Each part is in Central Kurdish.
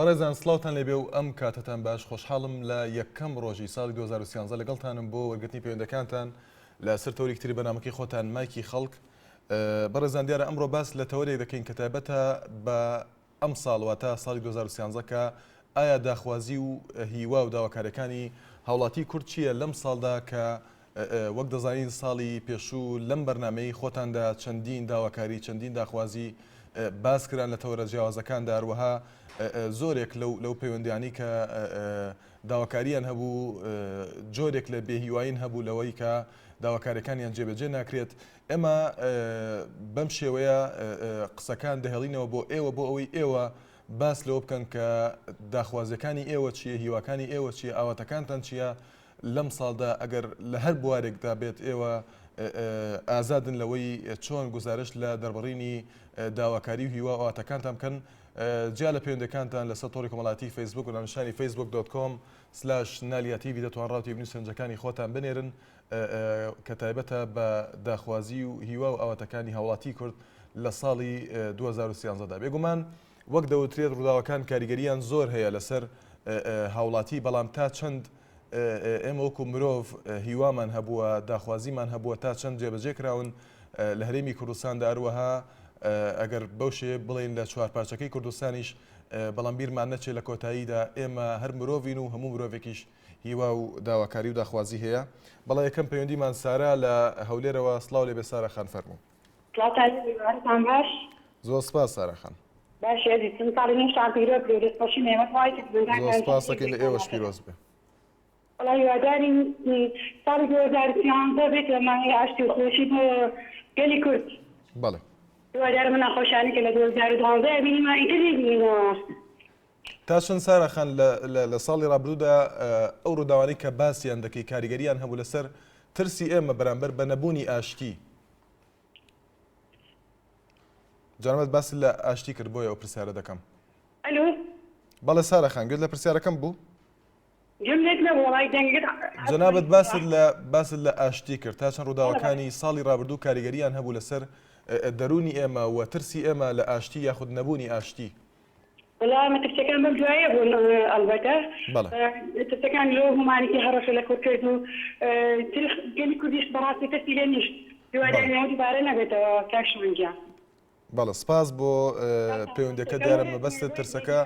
بەڕێزان سڵاوتان لێبێ و ئەم کاتەتان باش خۆشحاڵم لە یەکەم ڕۆژی ساڵی 2013 لەگەڵتانم بۆ وەرگرتنی پەیوەندەکانتان لە سەر تەوەرێکی تری بەرنامەکەی خۆتان مایکی خەڵک بەڕێزان دیارە ئەمڕۆ باس لە تەوەرێک دەکەین کە تایبەتە بە ئەمساڵ واتە ساڵی 2013 کە ئایا داخوازی و هیوا و داواکاریەکانی هاوڵاتی کورد چییە لەم ساڵدا کە وەک دەزانین ساڵی پێشوو لەم بەرنامەی خۆتاندا چەندین داواکاری چەندین داخوازی باس کران لە تەوەرە جیاوازەکاندا هەروەها زۆرێک لەو لەو پەیوەندیانی کە داواکاریان هەبوو جۆرێک لە بێهیواین هەبوو لەوەی کە داواکاریەکانیان جێبەجێ ناکرێت ئێمە بەم شێوەیە قسەکان دەهێڵینەوە بۆ ئێوە بۆ ئەوەی ئێوە باس لەوە بکەن کە داخوازیەکانی ئێوە چییە هیواکانی ئێوە چییە ئاواتەکانتان چییە لەم ساڵدا ئەگەر لە هەر بوارێکدا بێت ئێوە ئازادن لەوەی چۆن گوزارشت لە دەربڕینی داواکاری و هیوا و ئاواتەکانتان بکەن جیا لە پەیوەندەکانتان لەسەر تۆڕی کۆمەڵاتی فەیسبوک و ناونیشانی فەیسبوک dot com slash نالیا تیڤی دەتوان ڕاو تێبینی و سەرنجەکانی خۆتان بنێرن کە تایبەتە بە داخوازی و هیوا و ئاواتەکانی هاوڵاتی کورد لە ساڵی 2013 دا. بێگومان وەک دەوترێت ڕووداوەکان کاریگەرییان زۆر هەیە لەسەر هاوڵاتی، بەڵام تا چەند ئێمە وەکو مرۆڤ هیوامان هەبووە، داخوازیمان هەبووە تا چەند جێبەجێ کراون لە هەرێمی کوردستاندا، هەروەها ئەگەر بەو شێوەیە بڵێین لە چوارپارچەکەی کوردستانیش، بەڵام بیرمان نەچێت لە کۆتاییدا ئێمە هەر مرۆڤین و هەموو مرۆڤێکیش هیوا و داواکاری و داخوازی هەیە. بەڵێ یەکەم پەیوەندیمان سارا لە هەولێرەوە، سڵاو لێبێ سارا خان فەرموو. سڵاوتان لێبێ هیوادارم باش. زۆر سپاس سارا خان. باشی ئەزیزم ساڵی نوێشتان پیرۆز بێ دەستخۆشی نێمەت وای کرد بن زۆر سپاس دەکەین لە ئێوەش پیرۆز بێ. وەڵا هیوادارین ساڵی 2013 بێتە مانگی ئاشتی و خۆشی بۆ گەلی کورد. بەڵێ. هیوادارم ئەو ناخۆشیانەی کە لە 2012 بینیمان ئیتر نەیبینینەوە. تا چەند سارا خان لە ساڵی ڕابردوودا ئەو ڕووداوانەی کە باسیان دەکەی کاریگەریان هەبوو لەسەر ترسی ئێمە بەرامبەر بە نەبوونی ئاشتی؟ جانمەت باست لە ئاشتی کرد بۆیە ئەو پرسیارە دەکەم. ئەلو. بەڵێ سارا خان گوێت لە پرسیارەکەم بوو؟ گوێم لێت نەبوو وەڵای دەنگت جەنابت باست لە باست لە ئاشتی کرد تا چەند ڕووداوەکانی ساڵی ڕابردوو کاریگەریان هەبوو لەسەر دەروونی ئێمە و ترسی ئێمە لە ئاشتی یاخود نەبوونی ئاشتی؟ وەڵا مەترسیەکان بەم دوایە بوون ئەڵبەتە ترسەکان لەوە بوو مالکی هەڕەشە لە کورد کرد و تر گەلی کوردیش بەڕاستی ترسی لێ نیشت هیوادارین ئەوە دووبارە نەبێتەوە کاک شوان گیان. بەڵێ سپاس بۆ پەیوەندەکەت دیارە مەبەستت ترسەکە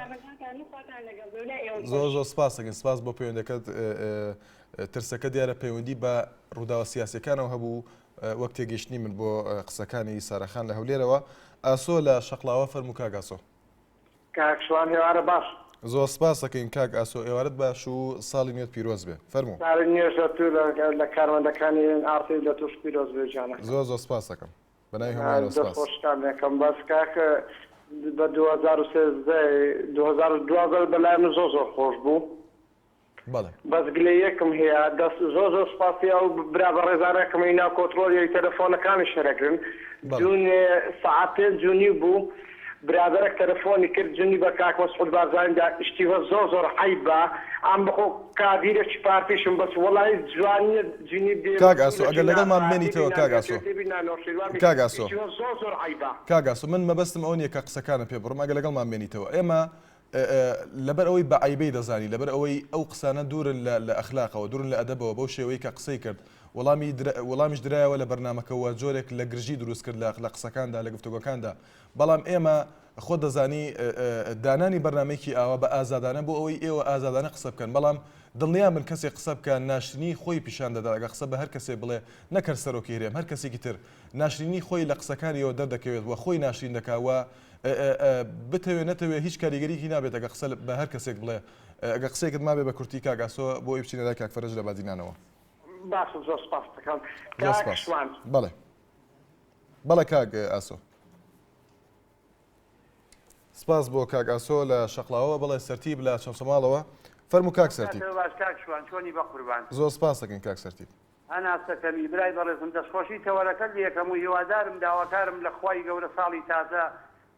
زۆر زۆر سپاس دەکەین سپاس بۆ پەیوەندەکەت ترسەکە دیارە پەیوەندی بە ڕووداوە سیاسەکانەوە هەبوو وەک تێگەیشتنی من بۆ قسەکانی سارەخان لە هەولێرەوە ئاسۆ لە شەقڵاوە فەرموو کاک ئاسۆ. کاک شوان ئێوارە باش. زۆر سپاس دەکەین کاک ئاسۆ ئێوارەت باش و ساڵی نوێت پیرۆز بێ فەرموو. ساڵی نوێش لە تو لە کارمەندەکانی ئێن ئاڕ تی لە توش پیرۆز بێ گیانەکەم. زۆر زۆر سپاس دەکەم بە ناوی هەمووانەوە دەست سپاس. خۆشتان دەکەم بەس کاک بە 2013 2012 بەلای من زۆر زۆر خۆش بوو. بەڵێ. بەس گلەیەکم هەیە دەست زۆر زۆر سوپاسی ئەو برا بەڕێزانەکەم ی ناو کۆتڕۆلی تەلەفۆنەکانیش هەرەگرن بەڵێ. دوونێ سەعات پێنج و نیو بوو برادەرەک تەلەفۆنی کرد جنی بە کاک مەسعود بارزانی دا ئشتیوە زۆر زۆر عەیبە ئەم بخۆ کادیرەکی پارتیشم بەس وەڵایی جوان نیە جنی بێ کاک ئاسۆ ئەگەر مەسئولەکی نا لەگەڵمان پارتی بی بمێنیتەوە نا کاک ئاسۆ یەکێتی بی نا نەوشیروان بی کاک ئاسۆ ئشتیوە زۆر زۆر عەیبە. کاک ئاسۆ من مەبەستم ئەوە نیە کە قسەکانت پێ بڕم ئەگەر لەگەڵمان بمێنیتەوە ئێمە لەبەر ئەوەی بە عەیبەی دەزانی، لەبەر ئەوەی ئەو قسانە دوورن لە لە ئەخلاقەوە، دوورن لە ئەدەبەوە، بەو شێوەی کە قسەی کرد، وەڵامی وەڵامیش درایەوە لە بەرنامەکە و جۆرێک لە گرژی دروست کرد لە لە قسەکاندا، لە گفتوگۆکاندا. بەڵام ئێمە خۆت دەزانی دانانی بەرنامەیەکی ئاوا بە ئازادانە بۆ ئەوەی ئێوە ئازادانە قسە بکەن، بەڵام دڵنیا بن کەسێک قسە بکا ناشرینی خۆی پیشان دەدات، ئەگەر قسە بە هەر کەسێک بڵێ نەک هەر سەرۆکی هەرێم هەر کەسێکی تر ناشرینی خۆی لە قسەکانیەوە دەردەکەوێت و خۆی ناشرین دەکا و بتەوێ نەتەوێ هیچ کاریگەریی نابێت ئەگەر قسە بە هەر کەسێک بڵێ. ئەگەر قسەیەکت مابێ بە کورتی کاک ئاسۆ بۆ ئەوەی بچینە لای کاک فەرەج لە بادینانەوە. باشە زۆر سپاست دەکەم زۆر کاک سپاس. شوان. بەڵێ. بەڵێ کاک ئاسۆ. سپاس بۆ کاک ئاسۆ لە شەقڵاوەوە بەڵێ سەرتیپ لە چەمچەماڵەوە. فەرموو کاک سەرتیپ. کاتەوە باش کاک شوان چۆنی بەقوربان. زۆر سپاس دەکەین کاک سەرتیپ. هەناسەکەمی برای بەڕێزم دەستخۆشی تەوەرەکەت لێکەم و هیوادارم داواکارم لە خوای گەورە ساڵی تازە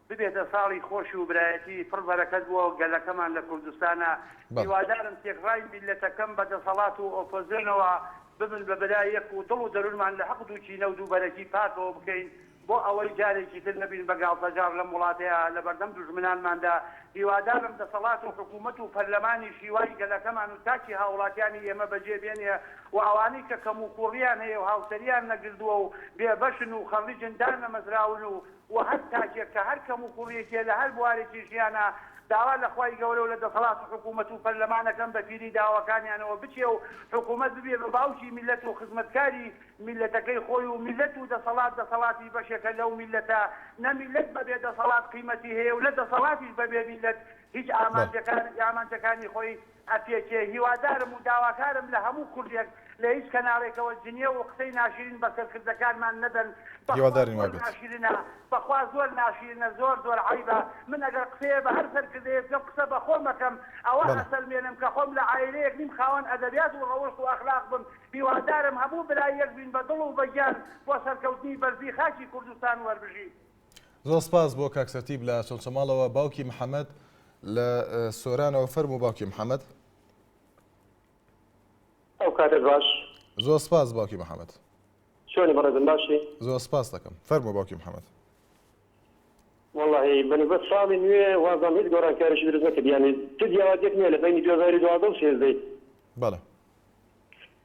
ببێتە ساڵی خۆشی و برایەتی پڕ بەرەکەت بۆ گەلەکەمان لە کوردستانا بەڵێ. هیوادارم تێکڕای میللەتەکەم بە دەسەڵات و ئۆپۆزیۆنەوە ببن بە برای یەک و دڵ و دەرونمان لە حقد و کینە و دووبەرەکی پاکەوە بکەین. بۆ ئەوەی جارێکی تر نەبین بە گاڵتەجاڕ لەم وڵاتەیا لەبەردەم دوژمنانماندا، هیوادارم دەسەڵات و حکوومەت و پەرلەمانیش هیوای گەلەکەمان و تاکی هاوڵاتیانی ئێمە بەجێ بێنێ و ئەوانەی کە کەموکووڕیان هەیە و هاوسەریان نەگردووە و بێبەشن و خەڕیجن دانەمەزراون و وە هەر تاکێک کە هەر کەموکوڕیەکی هەیە لە هەر بوارێکی ژیانا داوا لە خوای گەورە و لە دەسەڵات و حکومەت و پەرلەمانەکەم بە پیری داواکانیانەوە بچێ و حکومەت ببێ بە باوکی میللەت و خزمەتکاری میللەتەکەی خۆی و میللەت و دەسەڵات دەسەڵاتیش بەشێکە لەو میللەتە نە میللەت بە بێ دەسەڵات قیمەتی هەیە و نە دەسەڵاتیش بە بێ میللەت هیچ ئامانجەکان ئامانجەکانی خۆی ئەپێکێ هیوادارم و داواکارم لە هەموو کوردێک لە هیچ کەناڵێکەوە جنێو و قسەی ناشرین بە سەرکردەکانمان نەدەن بەخوا هیوادارین زۆر وابێت. ناشرینە بەخوا زۆر ناشرینە زۆر زۆر عەیبە من ئەگەر قسەیە بە هەر سەرکردەیە بکەم قسە بە خۆم ئەکەم ئەوە بەڵێ. ئەسەلمێنم کە خۆم لە عایلەیەک نیم خاوەن ئەدەبیات و ڕەوشت و ئەخلاق بم هیوادارم هەموو برای یەک بین بە دڵ و بە گیان بۆ سەرکەوتنی بەرزی خاکی کوردستان وەربژی. زۆر سپاس بۆ کاک سەرتیپ لە چەمچەماڵەوە باوکی محەمەد لە سۆرانەوە فەرموو باوکی محەمەد. ئەو کاتەت باش. زۆر سپاس باوکی محەمەد. چۆنی بەڕێزم باشی؟ زۆر سپاس دەکەم فەرموو باوکی محەمەد. وەڵاهی بەنسبەت ساڵی نوێ وازانم هیچ گۆڕانکاریی دروست نەکرد یانی چ جیاوازیەک نیە لە بەینی 2012 و سێزدەی. بەڵێ.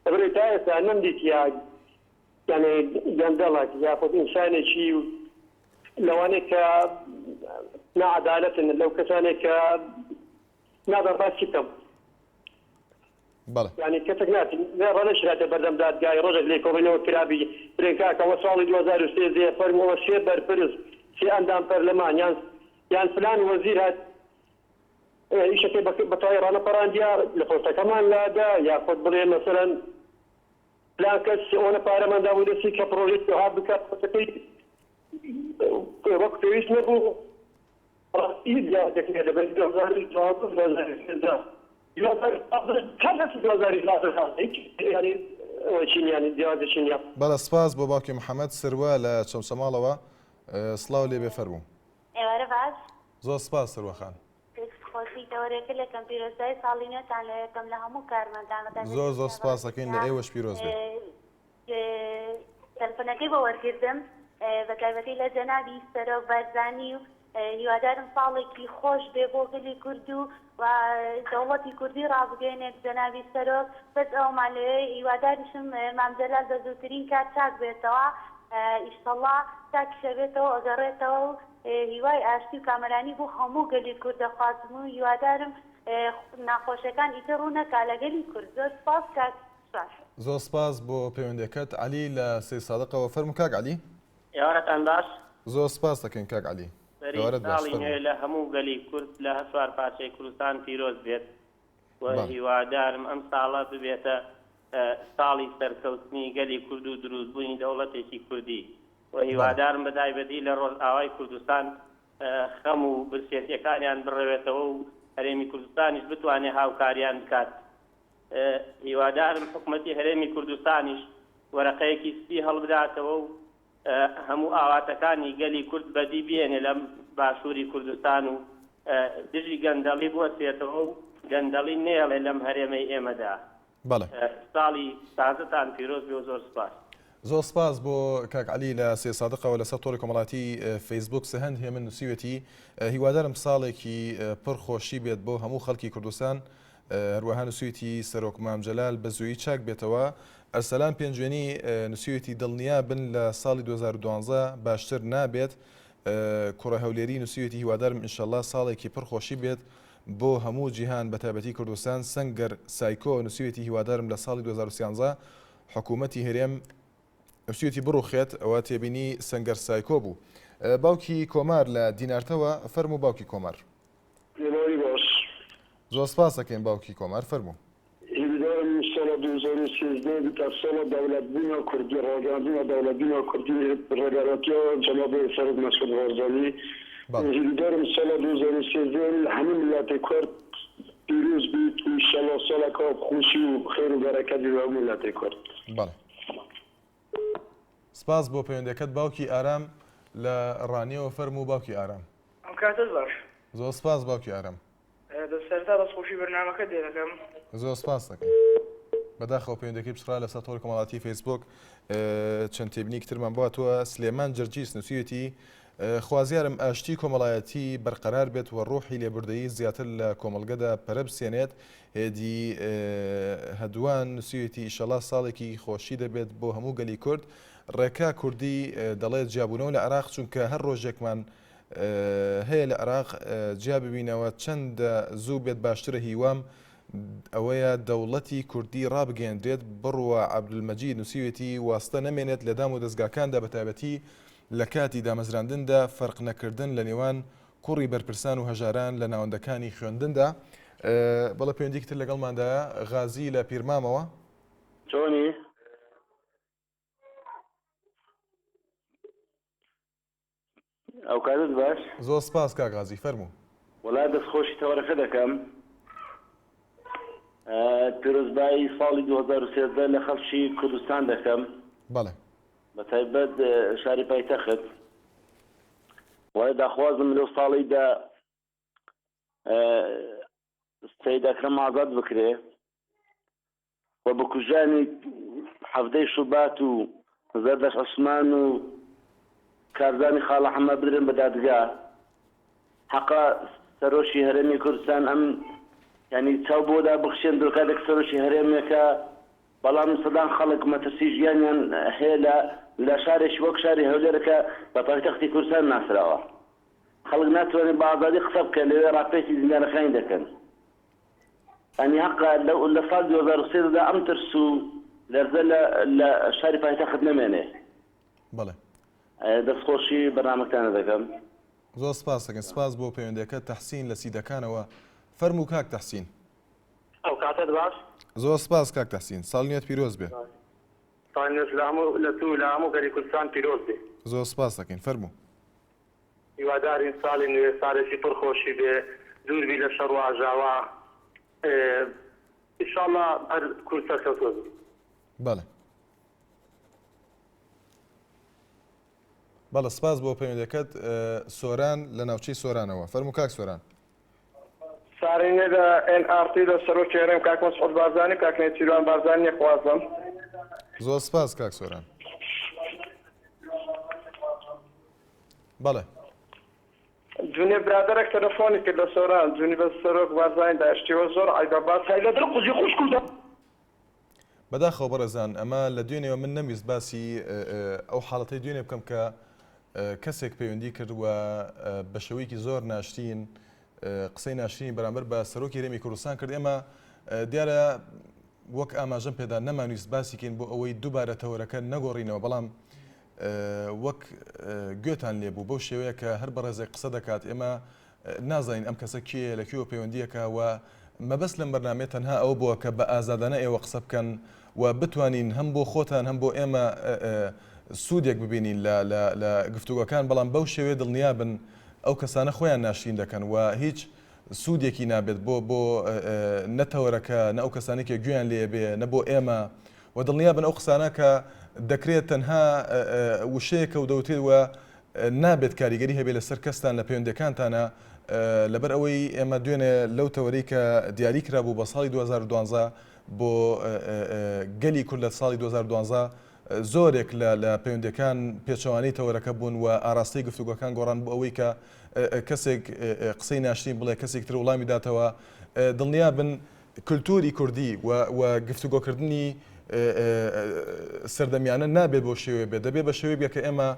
لەبەرئەوەی تا ئێستا نەمدیتیە یانی گەندەڵەک یاخود ئینسانێکی لەوانەی کە ناعەدالەتن لەو کەسانێک کە نازانم باسی چی بکەم. بەڵێ. یانی کەسێک ناچی ڕانەشراتە بەردەم دادگای ڕۆژێک لێکۆڵینەوە کرابی برێن کاکە ئەوە ساڵی 2013 فەرموو ئەوە سێ بەرپرس سێ ئەندام پەرلەمان یان یان فلان وەزیر هات ئیشەکەی بە تەواوی ڕانەپەڕاندیە لە پۆستەکەمان لادا یاخود بڵێ مەسەلەن فلان کەس ئەوەنە پارەمان دابوو دەستی کە پڕۆژەی وەها بکات پڕۆژەکەی وەک پێویست نەبوو ڕاستی هیچ جیاوازیەک نیە لە بەینی 2012 و 2013 2015 تا دەستی 2015 هیچ یانی ئەوەی نیە یانی جیاوازێکی نیە. بەڵێ سپاس بۆ باوکی محمد سروە لە چەمچەماڵەوە سڵاو لێ بێ فەرموو. ئێوارە باش. زۆر سپاس سروە خان. دەست خۆشی تەوەرەکە لەکەم پیرۆزبایی ساڵی نوێتان لە یەکەم لە هەموو کارمەندان بەتایبەتی زۆر زۆر سپاس ئەکەین لە ئێوەش پیرۆز بێ. تەلفۆنەکەی بۆ وەرگردم بەتایبەتی لە جەنابی سەرۆک بارزانی و هیوادارم ساڵێکی خۆش بێ بۆ گەلی کورد و و دەوڵەتی کوردی ڕابگەینێت جەنابی سەرۆک بەس ئەومان لەوێ هیواداریشم مام جەلال بە زووترین کات چاک بێتەوە ئیشەڵا چاکیش ئەبێتەوە ئەگەڕێتەوە و هیوای ئاشتی و کامەرانی بۆ هەموو گەلی کورد دەخوازم و هیوادارم ناخۆشیەکان ئیتر ڕوو نەکا لە گەلی کورد زۆر سوپاس کاک سوپاس. زۆر سپاس بۆ پەیوەندیەکەت. عەلی لە سەیدسادقەوە فەرموو کاک عەلی. ئێوارەتان باش. زۆر سپاس دەکەین کاک عەلی. سەری ئێوارەت باش ساڵی نوێ فەرموو. لە هەموو گەلی کورد لە هەرچوار پارچەی کوردستان پیرۆز بێت و بەڵێ. هیوادارم ئەم ساڵە ببێتە ساڵی سەرکەوتنی گەلی کورد و دروستبوونی دەوڵەتێکی کوردی و بەڵێ. هیوادارم بە تایبەتی لە ڕۆژئاوای کوردستان خەم و برسێتیەکانیان بڕەوێتەوە و هەرێمی کوردستانیش بتوانێت هاوکاریان بکات. هیوادارم حکومەتی هەرێمی کوردستانیش وەرەقەیەکی سپی هەڵبداتەوە و هەموو ئاواتەکانی گەلی کورد بەدی بێنێ لە باشووری کوردستان و دژی گەندەڵی بوەستێتەوە و گەندەڵی نەیەڵێ لەم هەرێمەی ئێمەدا. بەڵێ. ساڵی تازەتان پیرۆز بێ و زۆر سوپاس. زۆر سپاس بۆ کاک عەلی لە سەیدسادقەوە لەسەر تۆڕی کۆمەڵایەتی فەیسبووک سەهەند هێمن نووسیوێتی هیوادارم ساڵێکی پڕ خۆشی بێت بۆ هەموو خەڵکی کوردستان هەروەها نووسیویەتی سەرۆک مام جەلال بە زوویی چاک بێتەوە ئەرسەلان پێنجوێنی نووسیویەتی دڵنیا بن لە ساڵی 2012 باشتر نابێت کوڕە هەولێری نووسیویەتی هیوادارم ئینشەڵا ساڵێکی پڕ خۆشی بێت بۆ هەموو جیهان بەتایبەتی کوردستان سەنگەر سایکۆ نووسیویەتی هیوادارم لە ساڵی 2013 حکوومەتی هەرێم نووسیویەتی بڕوخێت ئەوە تێبینی سەنگەر سایکۆ بوو باوکی کۆمار لە دینارتەوە فەرموو باوکی کۆمار. ئێوارەی باش. زۆر سپاس دەکەین باوکی کۆمار فەرموو. هیویدارم ساڵا 2013 بیتە ساڵا دەوڵەت بوونا کوردی ڕاگەیاندنا دەوڵەت بوونا کوردی ڕێبەراتیا جەناب سەرۆک مەسعود بارزانی بەڵێ. هیویدارم ساڵا 2013 لە هەموو مللەتی کورد پیرۆز بیت و ئیشەڵا ساڵەکا خۆشی و خێر و بەرەکەت بی بە هەموو مللەتی کورد. بەڵێ. سپاس بۆ پەیوەندیەکەت باوکی ئارام لە ڕانیەوە فەرموو باوکی ئارام. ئەم کاتەت باش. زۆر سپاس باوکی ئارام. دەست سەرەتا دەستخۆشی بەرنامەکەت لێ دەکەم. زۆر سپاس دەکەین. بەداخەوە پەیوەندەکەی پچڕا لەسەر تۆڕی کۆمەڵاتی فەیسبوک چەند تێبینیکی ترمان بۆ هاتووە سلێمان جەرجیس نووسیویەتی خوازیارم ئاشتی کۆمەڵایەتی بەرقەرار بێت و ڕوحی لێبوردەیی زیاتر لە کۆمەڵگەدا پەرە بسێنێت هێدی هەدوان نووسیویەتی ئیشەڵا ساڵێکی خۆشی دەبێت بۆ هەموو گەلی کورد ڕێکا کوردی دەڵێت جیابوونەوە لە عێراق چونکە هەر ڕۆژێکمان هەیە لە عێراق جیا ببینەوە چەندە زوو بێت باشترە هیوام ئەوەیە دەوڵەتی کوردی ڕابگەیەندرێت، بڕوا عەبدولمەجید نووسیویەتی واستە نەمێنێت لە دام و دەزگاکاندا بەتایبەتی لە کاتی دامەزراندندا فەرق نەکردن لە نێوان کوڕی بەرپرسان و هەژاران لە ناوەندەکانی خوێندندا. بەڵێ پەیوەندیکی تر لەگەڵماندایە غازی لە پیرمامەوە. چۆنی؟ ئەوکاتەت باش. زۆر سپاس کاک غازی فەرموو. وەڵا دەست خۆشی تەوەرەکە دەکەم پیرۆزبایی ساڵی 2013 لە خەڵکی کوردستان دەکەم بەڵێ بە تایبەت شاری پایتەخت وای داخوازم لەو ساڵیدا سید ئەکرەم ئازاد بکرێ و بکوژانی حەڤدەی شوبات و زەردەشت عوسمان و کارزانی خاڵە حەمە بدرێن بە دادگا. حەقە سەرۆکی هەرێمی کوردستان ئەم یانی چاو بۆ دابخشێن درۆ کاتێک سەرۆکی هەرێمێکە بەڵام سەدان خەڵک مەترسی ژیانیان هەیە لە لە شارێکی وەک شاری هەولێر کە بە پایتەختی کوردستان ناسراوە خەڵک ناتوانێت بە ئازادی قسە بکەن لەوێ ڕاپێچی زیندانەکانی دەکەن. یانی هەقە لە لە ساڵی 2013 دا ئەم ترس و لەرزە لە لە شاری پایتەخت نەمێنێ. بەڵێ. دەستخۆشی بەرنامەکتانە دەکەم. زۆر سپاس دەکەین. سپاس بۆ پەیوەندیەکەت تەحسین لە سیدەکانەوە. فەرموو کاک تەحسین. ئەوکاتەت باش. زۆر سپاس کاک تەحسین. ساڵی نوێت پیرۆز بێ. ساڵی نوێش لە هەموو لە تو و لە هەموو گەلی کوردستان پیرۆز بێ. زۆر سپاس دەکەین. فەرموو. هیوادارین ساڵی نوێ ساڵێکی پڕ خۆشی بێ دوور بی لە شەڕ و ئاژاوە ئیشاڵا هەر کورد سەرکەوتوە بی. بەڵێ بەڵێ سپاس بۆ پەیوەندەکەت سۆران لە ناوچەی سۆرانەوە فەرموو کاک سۆران. سارینێ لە ئێن ئاڕ تی لە سەرۆکی هەرێم کاک مەسعود بارزانی و کاک نێچیروان بارزانی خوازم. زۆر سپاس کاک سۆران. بەڵێ. جونێ برادەرەک تەلەفۆنی کرد لە سۆران جونی بە سەرۆک بارزانی دا شتیوە زۆر عەیبە باس هەی لە دڵ قوزی خوشک و دا. بەداخەوە بەڕێزان ئەمە لە دوێنێوە من نەمویست باسی ئەو حاڵەتەی دوێنێ بکەم کە کەسێک پەیوەندی کرد و بە شێوەیەکی زۆر ناشرین قسەی ناشرینی بەرامبەر بە سەرۆکی هەرێمی کوردستان کرد ئێمە دیارە وەک ئاماژەم پێدا نەمانویست باسیکەین بۆ ئەوەی دووبارە تەوەرەکە نەگۆڕینەوە بەڵام وەک گوێتان لێ بوو بەو شێوەیە کە هەر بەڕێزێک قسە دەکات ئێمە نازانین ئەم کەسە کێیە لە کوێوە پەیوەندییەکە و مەبەست لەم بەرنامەیە تەنها ئەوە بووە کە بە ئازادانە ئێوە قسە بکەن و بتوانین هەم بۆ خۆتان هەم بۆ ئێمە سوودێک ببینین لە لە لە گفتوگۆکان بەڵام بەو شێوەیە دڵنیا بن ئەو کەسانە خۆیان ناشرین دەکەن و هیچ سوودێکی نابێت بۆ بۆ نە تەوەرەکە نە ئەو کەسانەی کە گوێیان لێ بێ نە بۆ ئێمە و دڵنیابن ئەو قسانە کە دەکرێت تەنها وشەیەکە و دەوترێت و نابێت کاریگەری هەبێت لەسەر کەستان لە پەیوەندیەکانتانە لەبەر ئەوەی ئێمە دوێنێ لەو تەوەرەی کە دیاری کرابوو بە ساڵی 2012 بۆ گەلی کورد لە ساڵی 2012 زۆرێک لە لە پەیوەندیەکان پێچەوانەی تەوەرەکە بوون و ئاراستەی گفتوگۆکان گۆڕان بۆ ئەوەی کە کەسێک قسەی ناشرین بڵێ کەسێک تر وڵامی داتەوە دڵنیابن کلتوری کوردی و و گفتوگۆکردنی سەردەمیانە نابێت بەو شێوەیە بێت، دەبێت بە شێوەیەک بێت کە ئێمە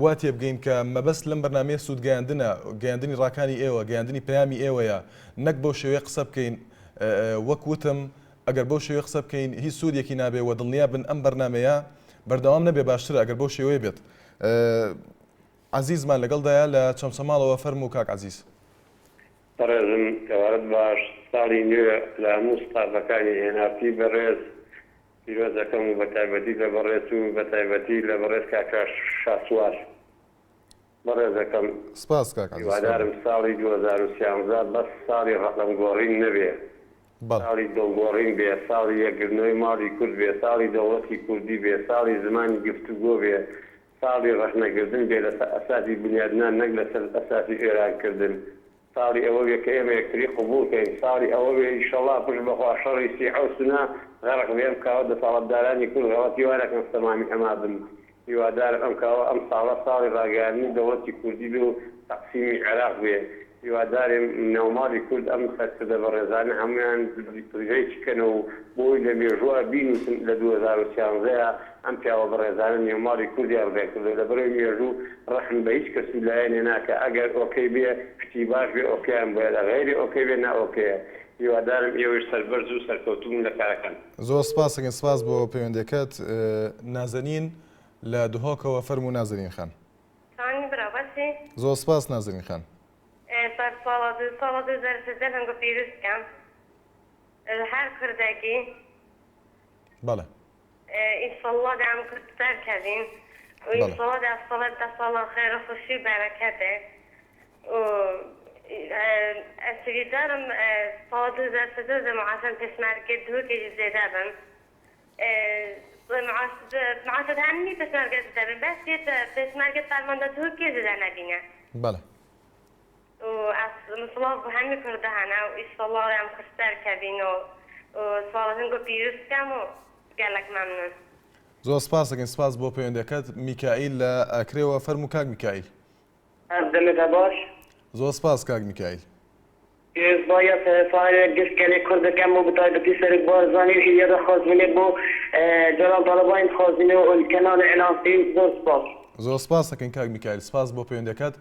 وا تێبگەین کە مەبەست لەم بەرنامەیە سوودگەیاندنە، گەیاندنی ڕاکانی ئێوە، گەیاندنی پەیامی ئێوەیە، نەک بەو شێوەیە قسە بکەین، وەک وتم ئەگەر بەو شێوەیە قسە بکەین هیچ سوودێکی نابێت و دڵنیا بن ئەم بەرنامەیە بەردەوام نەبێت باشترە ئەگەر بەو شێوەیە بێت. عەزیزمان لەگەڵدایە لە چەمچەماڵەوە فەرموو کاک عەزیز. بەڕێزم ئێوارەت باش ساڵی نوێ لە هەموو ستافەکانی ئێن ئاڕ تی بەڕێز پیرۆز ئەکەم و بەتایبەتی لە بەڕێز و بەتایبەتی لە بەڕێز کاک شاسوار بەڕێز ئەکەم سپاس کاک عەزیز هیوادارم فەرموو. ساڵی 2013 بەس ساڵی ڕەقەم گۆڕین نەبێ بەڵێ. ساڵی دڵ گۆڕین بێ ساڵی یەکگرتنەوەی ماڵی کورد بێ ساڵی دەوڵەتی کوردی بێ ساڵی زمانی گفتوگۆ بێ ساڵی ڕەخنەگردن بێ لەسەر ئەساسی بنیادنان نەک لەسەر ئەساسی ئێرانکردن. ساڵی ئەوە بێ کە ئێمە یەکتری قبوڵ کەین، ساڵی ئەوە بێ ئیشەڵا پشت بە خوا شەڕی سیعە و سونە غەرق بێ ئەم کاوە دەسەاڵتدارانی کورد غەڵەتی وا نەکەن سەمامی ئەما بن هیوادارم ئەم کاوە ئەم ساڵە ساڵی ڕاگەیاندنی دەوڵەتی کوردی بێ و تەقسیمی عێراق بێ هیوادارم ناوماڵی کورد ئەم سەرکردە بەڕێزانە هەموویان ڕێکی کەنەوە و بۆی لە مێژووا بینوسن لە 2013 ئەم پیاوە بەڕێزانە نێوماڵی کوردیان ڕێکردوە لەبەرئەوەی مێژوو ڕەحم بە هیچ کەس و لایەنێ ناکا ئەگەر ئۆکەی بێ شتی باش بێ ئۆکەیان بۆیە لە غەیری ئۆکەی بێ نا ئۆکەیە هیوادارم ئێوەیش سەربەرز و سەرکەوتوو بن لە کارەکان. زۆر سپاس ئەکەین سپاس بۆ پەیوەندیەکەت نازەنین لە دهۆکەوە فەرموو نازەنین خان. چۆنی برا باشی؟ زۆر سپاس نازەنین خان. سەر ساڵە دو ساڵە دو زەرفە زەلنگو پیروز کەم هەر کوردەکی. بەڵێ. ئیشەڵڵا دە ئەم کورد سەرکەڤین و ئیشەڵڵا دە ساڵە دە ساڵە خێر و خوشی و بەرەکەتێ و ئەز هیڤیدارم ساڵە 2013 دە معاشەن پێشمەرگە دهۆکێ ژی زێدە بن معاش معاشە هەمی پێشمەرگە زێدە بن بەس یە پێشمەرگە فەرماندە دهۆکێ زێدە نەبینە. بەڵێ. و ئەز سڵاو بۆ هەمی کوردە هەنە و ئیشەڵڵا ئەم کورد سەرکەڤین و ساڵە هنگۆ پیروز کەم و گەلەک مەمنون. زۆر سپاس دەکەین سپاس بۆ پەیوەندیەکەت. میکائیل لە ئاکرێوە فەرموو کاک میکائیل. ئەم دەمتە باش. زۆر سپاس کاک میکائیل. پیرۆزباییا سەرەتایە گشت گەلێ کورد دەکەم و بەتایبەتی سەرۆک بارزانی و هیویا دەخوازینێ بۆ جەلال تاڵەبانی دخوازینێ و کەناڵی ئێن ئاڕ تی زۆر سپاس. زۆر سپاس دەکەین کاک میکائیل سپاس بۆ پەیوەندیەکەت.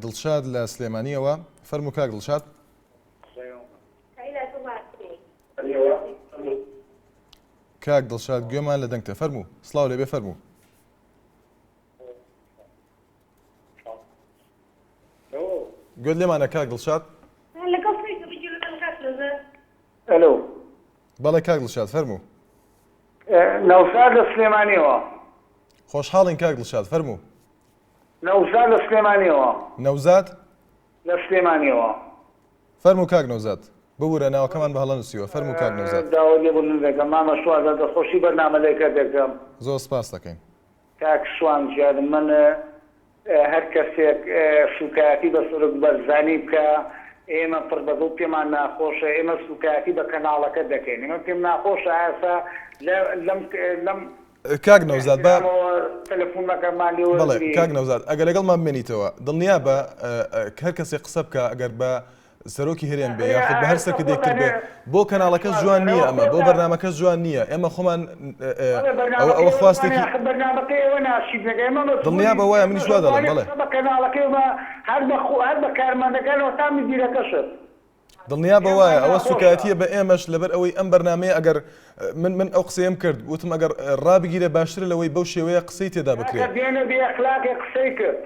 دڵشاد لە سلێمانیەوە فەرموو کاک دڵشاد. کاک دڵشاد گوێمان لە دەنگتە فەرموو سڵاو لێبێ فەرموو. گوێت لێمانە کاک دڵشاد؟ ئەلۆ. بەڵێ کاک دڵشاد فەرموو. نەوزاد لە سلێمانیەوە. خۆشحاڵین کاک دڵشاد فەرموو. نەوزاد لە سلێمانیەوە. نەوزاد؟ لە سلێمانیەوە. فەرموو کاک نەوزاد. ببورە ناوەکەمان بە هەڵە نووسیوە. فەرموو کاک نەوزاد. داوای لێبوردن دەکەم مامە شوان جان دەستخۆشی بەرنامەلەکەت دەکەم. زۆر سپاست دەکەین. کاک شوان گیان من هەر کەسێک سوکایەتی بە سەرۆک بەرزانی بکا ئێمە پڕ بە دڵ پێمان ناخۆشە ئێمە سوکایەتی بە کەناڵەکە دەکەین ئێمە پێم ناخۆشە ئاسا لەم لەم کاک نەوزاد با تەلەفونەکەمان لێ بەڵێ وەرگری. کاک نەوزاد ئەگەر لەگەڵمان بمێنیتەوە دڵنیابە هەر کەسێک قسە بکا ئەگەر بە سەرۆکی هەرێم بێ یاخود بە هەر سەرکردەیەک تر بێ بۆ کەناڵەکەش جوان نییە ئەمە بۆ بەرنامەکەش جوان نییە ئێمە خۆمان ئەوە ئەوە خواستێکی بەرنامەکەی ئێوە ناشیرینەکە ئێمە مەجبورین دڵنیابە وایە منیش وا دەڵێم بەڵێ بە کەناڵەکەی ئێمە هەر بە هەر بە کارمەندەکانەوە تا مدیرەکەشت دڵنیابە وایە ئەوە سوکایەتیە بە ئێمەش لەبەر ئەوەی ئەم بەرنامەیە ئەگەر من من ئەو قسەیەم کرد وتم ئەگەر ڕابگیرێ باشترە لەوەی بەو شێوەیە قسەی تێدا بکرێ. کاکە بێنە بێ ئەخلاقێ قسەی کرد.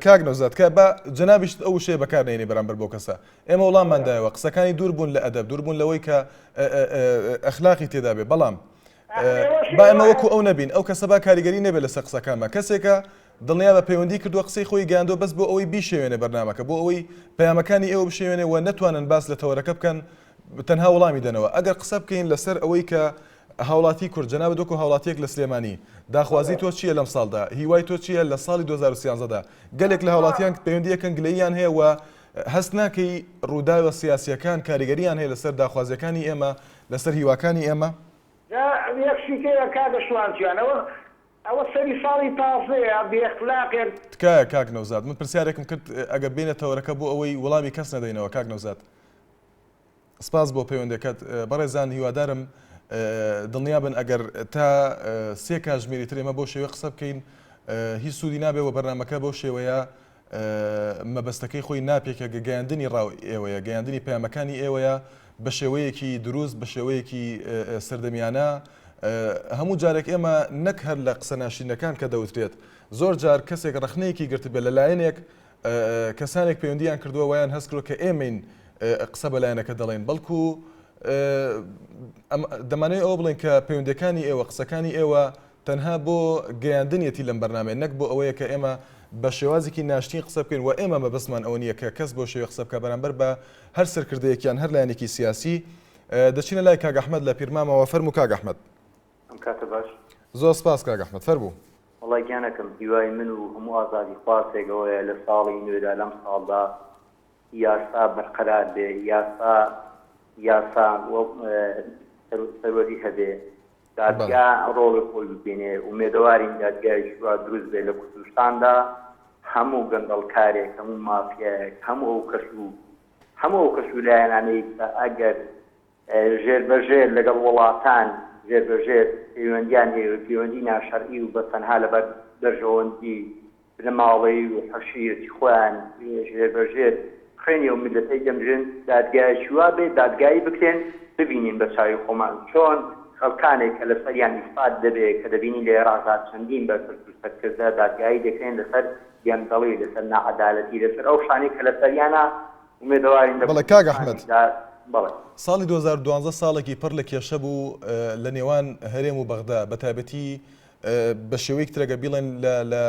کاک نەوزاد کە با جەنابیشت ئەو وشەیە بەکار نەینی بەرامبەر بەو کەسە ئێمە وڵاممان دایەوە قسەکانی دوور بوون لە ئەدەب دوور بوون لەوەی کە ئەخلاقی تێدا بێ بەڵام با ئێمە وەکو ئەو نەبین ئەو کەسە با کاریگەری نەبێت لەسەر قسەکانمان کەسێکە دڵنیابە پەیوەندی کردووە قسەی خۆی گەیاندووە بەس بۆ ئەوەی بیشێوێنێ بەرنامەکە بۆ ئەوەی پەیامەکانی ئێوە بشێوێنێ و نەتوانن باس لە تەوەرەکە بکەن تەنها وەڵامی دەنەوە ئەگەر قسە بکەین لەسەر ئەوەی کە هاوڵاتی کورد جەنابت وەکو هاوڵاتیەک لە سلێمانی داخوازی تۆ چییە لەم ساڵدا هیوای تۆ چییە لە ساڵی 2013 دا گەلێک لە هاوڵاتیان پەیوەندی ئەکەن گلەییان هەیە و هەست ناکەی ڕووداوە سیاسیەکان کاریگەریان هەیە لەسەر داخوازیەکانی ئێمە لەسەر هیواکانی ئێمە؟ جا یەک شتی تێیە کاکە شوان گیان ئەوە ئەوە سەری ساڵی تازەیە بێ ئەخلاقێک. تکایە کاک نەوزاد من پرسیارێکم کرد ئەگەر بێینە تەوەرەکە بۆ ئەوەی وەڵامی کەس نەدەینەوە کاک نەوزاد سپاس بۆ پەیوەندەکەت بەڕێزان هیوادارم دڵنیابن ئەگەر تا سێ کاژمێری تر ئێمە بەو شێوەیە قسە بکەین هیچ سوودی نابێ و بەرنامەکە بەو شێوەیە مەبەستەکەی خۆی ناپێکێ کە گەیاندنی ڕاو ئێوەیە، گەیاندنی پەیامەکانی ئێوەیە بە شێوەیەکی دروست، بە شێوەیەکی سەردەمیانە. هەموو جارێک ئێمە نەک هەر لە قسە ناشرینەکان کە دەوترێت، زۆر جار کەسێک ڕەخنەیەکی گرتبێت لە لایەنێک، کەسانێک پەیوەندییان کردووە وایان هەست کردووە کە ئێمەین قسە بە لایەنەکە دەڵێین، بەڵکو دەمانەوێت ئەوە بڵێین کە پەیوەندییەکانی ئێوە، قسەکانی ئێوە تەنها بۆ گەیاندنیەتی لەم بەرنامەیە نەک بۆ ئەوەیە کە ئێمە بە شێوازێکی ناشرین قسە بکەین و ئێمە مەبەستمان ئەوە نییە کە کەس بەو شێوەیە قسە بکات بەرامبەر بە هەر سەرکردەیەک یان هەر لایەنێکی سیاسی. دەچینە لای کاک ئەحمەد لە پیرمامەوە فەرموو کاک ئەحمەد. ئەم کاتە باش. زۆر سپاس کاک ئەحمەد فەرموو. وەڵای گیانەکەم هیوای من و هەموو ئازادیخوازێک ئەوەیە لە ساڵی نوێدا لەم ساڵدا. یاسا بەرقەرار بێ، یاسا یاسا سەروەری هەبێ، دادگا ڕۆڵی خۆی ببینێ، ئومێدەوارین دادگایەکی وا دروست بێ لە کوردستاندا هەموو گەندەڵکارێک، هەموو مافیایەک، هەموو ئەو کەس و هەموو ئەو کەس و لایەنانەی کە ئەگەر ژێر بە ژێر لەگەڵ وڵاتان ژێر بە ژێر پەیوەندیان هەیە و پەیوەندی ناشەرعی و بە تەنها لەبەر بەرژەوەندی بنەماڵەیی و عەشیرەتی خۆیان ژێر بە ژێر خوێنی ئەو میللەتەی دەمژن، دادگایەکی وا بێ دادگایی بکرێن ببینین بە چاوی خۆمان چۆن خەڵکانێک کە لەسەریان ئیسپات دەبێ کە دەبینین لە ئێراقدا چەندین بەرپرس و سەرکردە دادگایی دەکرێن لەسەر گەندەڵی لەسەر ناعەدالەتی لەسەر ئەو شتانەی کە لەسەریانە ئومێدەوارین لە بەڵێ کاک ئەحمەد. کوردستانیشدا بەڵێ. ساڵی 2012 ساڵێکی پڕ لە کێشە بوو لە نێوان هەرێم و بەغدا بە تایبەتی بە شێوەیەک تر ئەگەر بیڵێن لە لە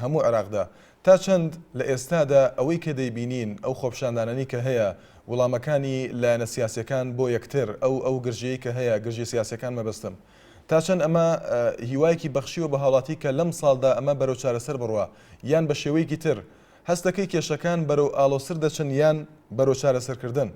هەموو عێراقدا تا چەند لە ئێستادا ئەوەی کە دەیبینین ئەو خۆپیشاندانانی کە هەیە وڵامەکانی لایەنە سیاسیەکان بۆ یەکتر ئەو ئەو گرژیەی کە هەیە گرژی سیاسیەکان مەبەستم تا چەند ئەمە هیوایەکی بەخشیوە بە هاوڵاتی کە لەم ساڵدا ئەمە بەرەو چارەسەر بڕوا یان بە شێوەیەکی تر هەست دەکەی کێشەکان بەرەو ئاڵۆزتر دەچن یان بەرەو چارەسەرکردن؟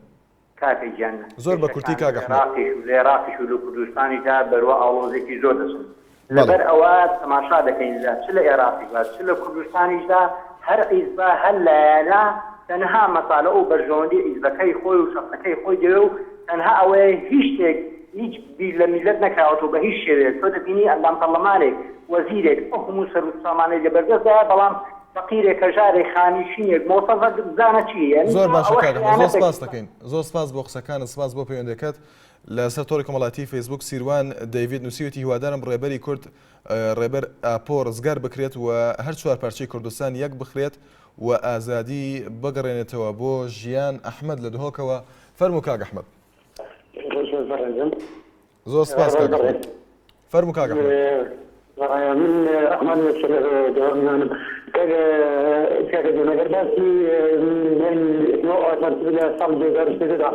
کاکە گیان زۆر بە کورتی کێشەکان کاک لە ئەحمەد. عێراقیش و لە عێراقیش و لە کوردستانیشدا بەروە ئاڵۆزێکی زۆر دەچن. بەڵێ. لەبەر ئەوە تەماشا دەکەین لە چ لە عێراقیشدا چ لە کوردستانیشدا هەر حیزبە هەر لایەنە تەنها مەسالە و بەرژەوەندی حیزبەکەی خۆی و شەخسەکەی خۆی دەوێ و تەنها ئەوەیە هیچ شتێک هیچ بیر لە میللەت نەکراوەتەوە بە هیچ شێوەیەک تۆ دەبینی ئەندام پەڕلەمانێک وەزیرێک ئەو هەموو سەروت و سامانەی لەبەردەستدایە بەڵام فەقیرێک هەژارێک خانیشینێک مۆسەفەک بزانە چی یانی زۆر باشە ئەوە کاک ئەحمەد زۆر خیانەتێک سپاست دەکەین زۆر سپاس بۆ قسەکانت سپاس بۆ پەیوەندەکەت لەسەر تۆڕی کۆمەڵایەتی فەیسبوک سیروان دەیڤید نووسیوێتی هیوادارم ڕێبەری کورد ڕێبەر ئاپۆ ڕزگار بکرێت و هەر چوار پارچەی کوردستان یەک بخرێت و ئازادی بگەڕێنێتەوە بۆ ژیان ئەحمەد لە دهۆکەوە فەرموو کاک ئەحمەد. ڕۆژ باش بەڕێزم. زۆر سپاس کاک ئەحمەد. فەرموو کاک ئەحمەد. من ئەحمەد لەسەر دەوام میوانم کاک کاکە جان ئەگەر باسی بڵێین هیوا و ئاواتمان چ بوو لە ساڵی 2013 دا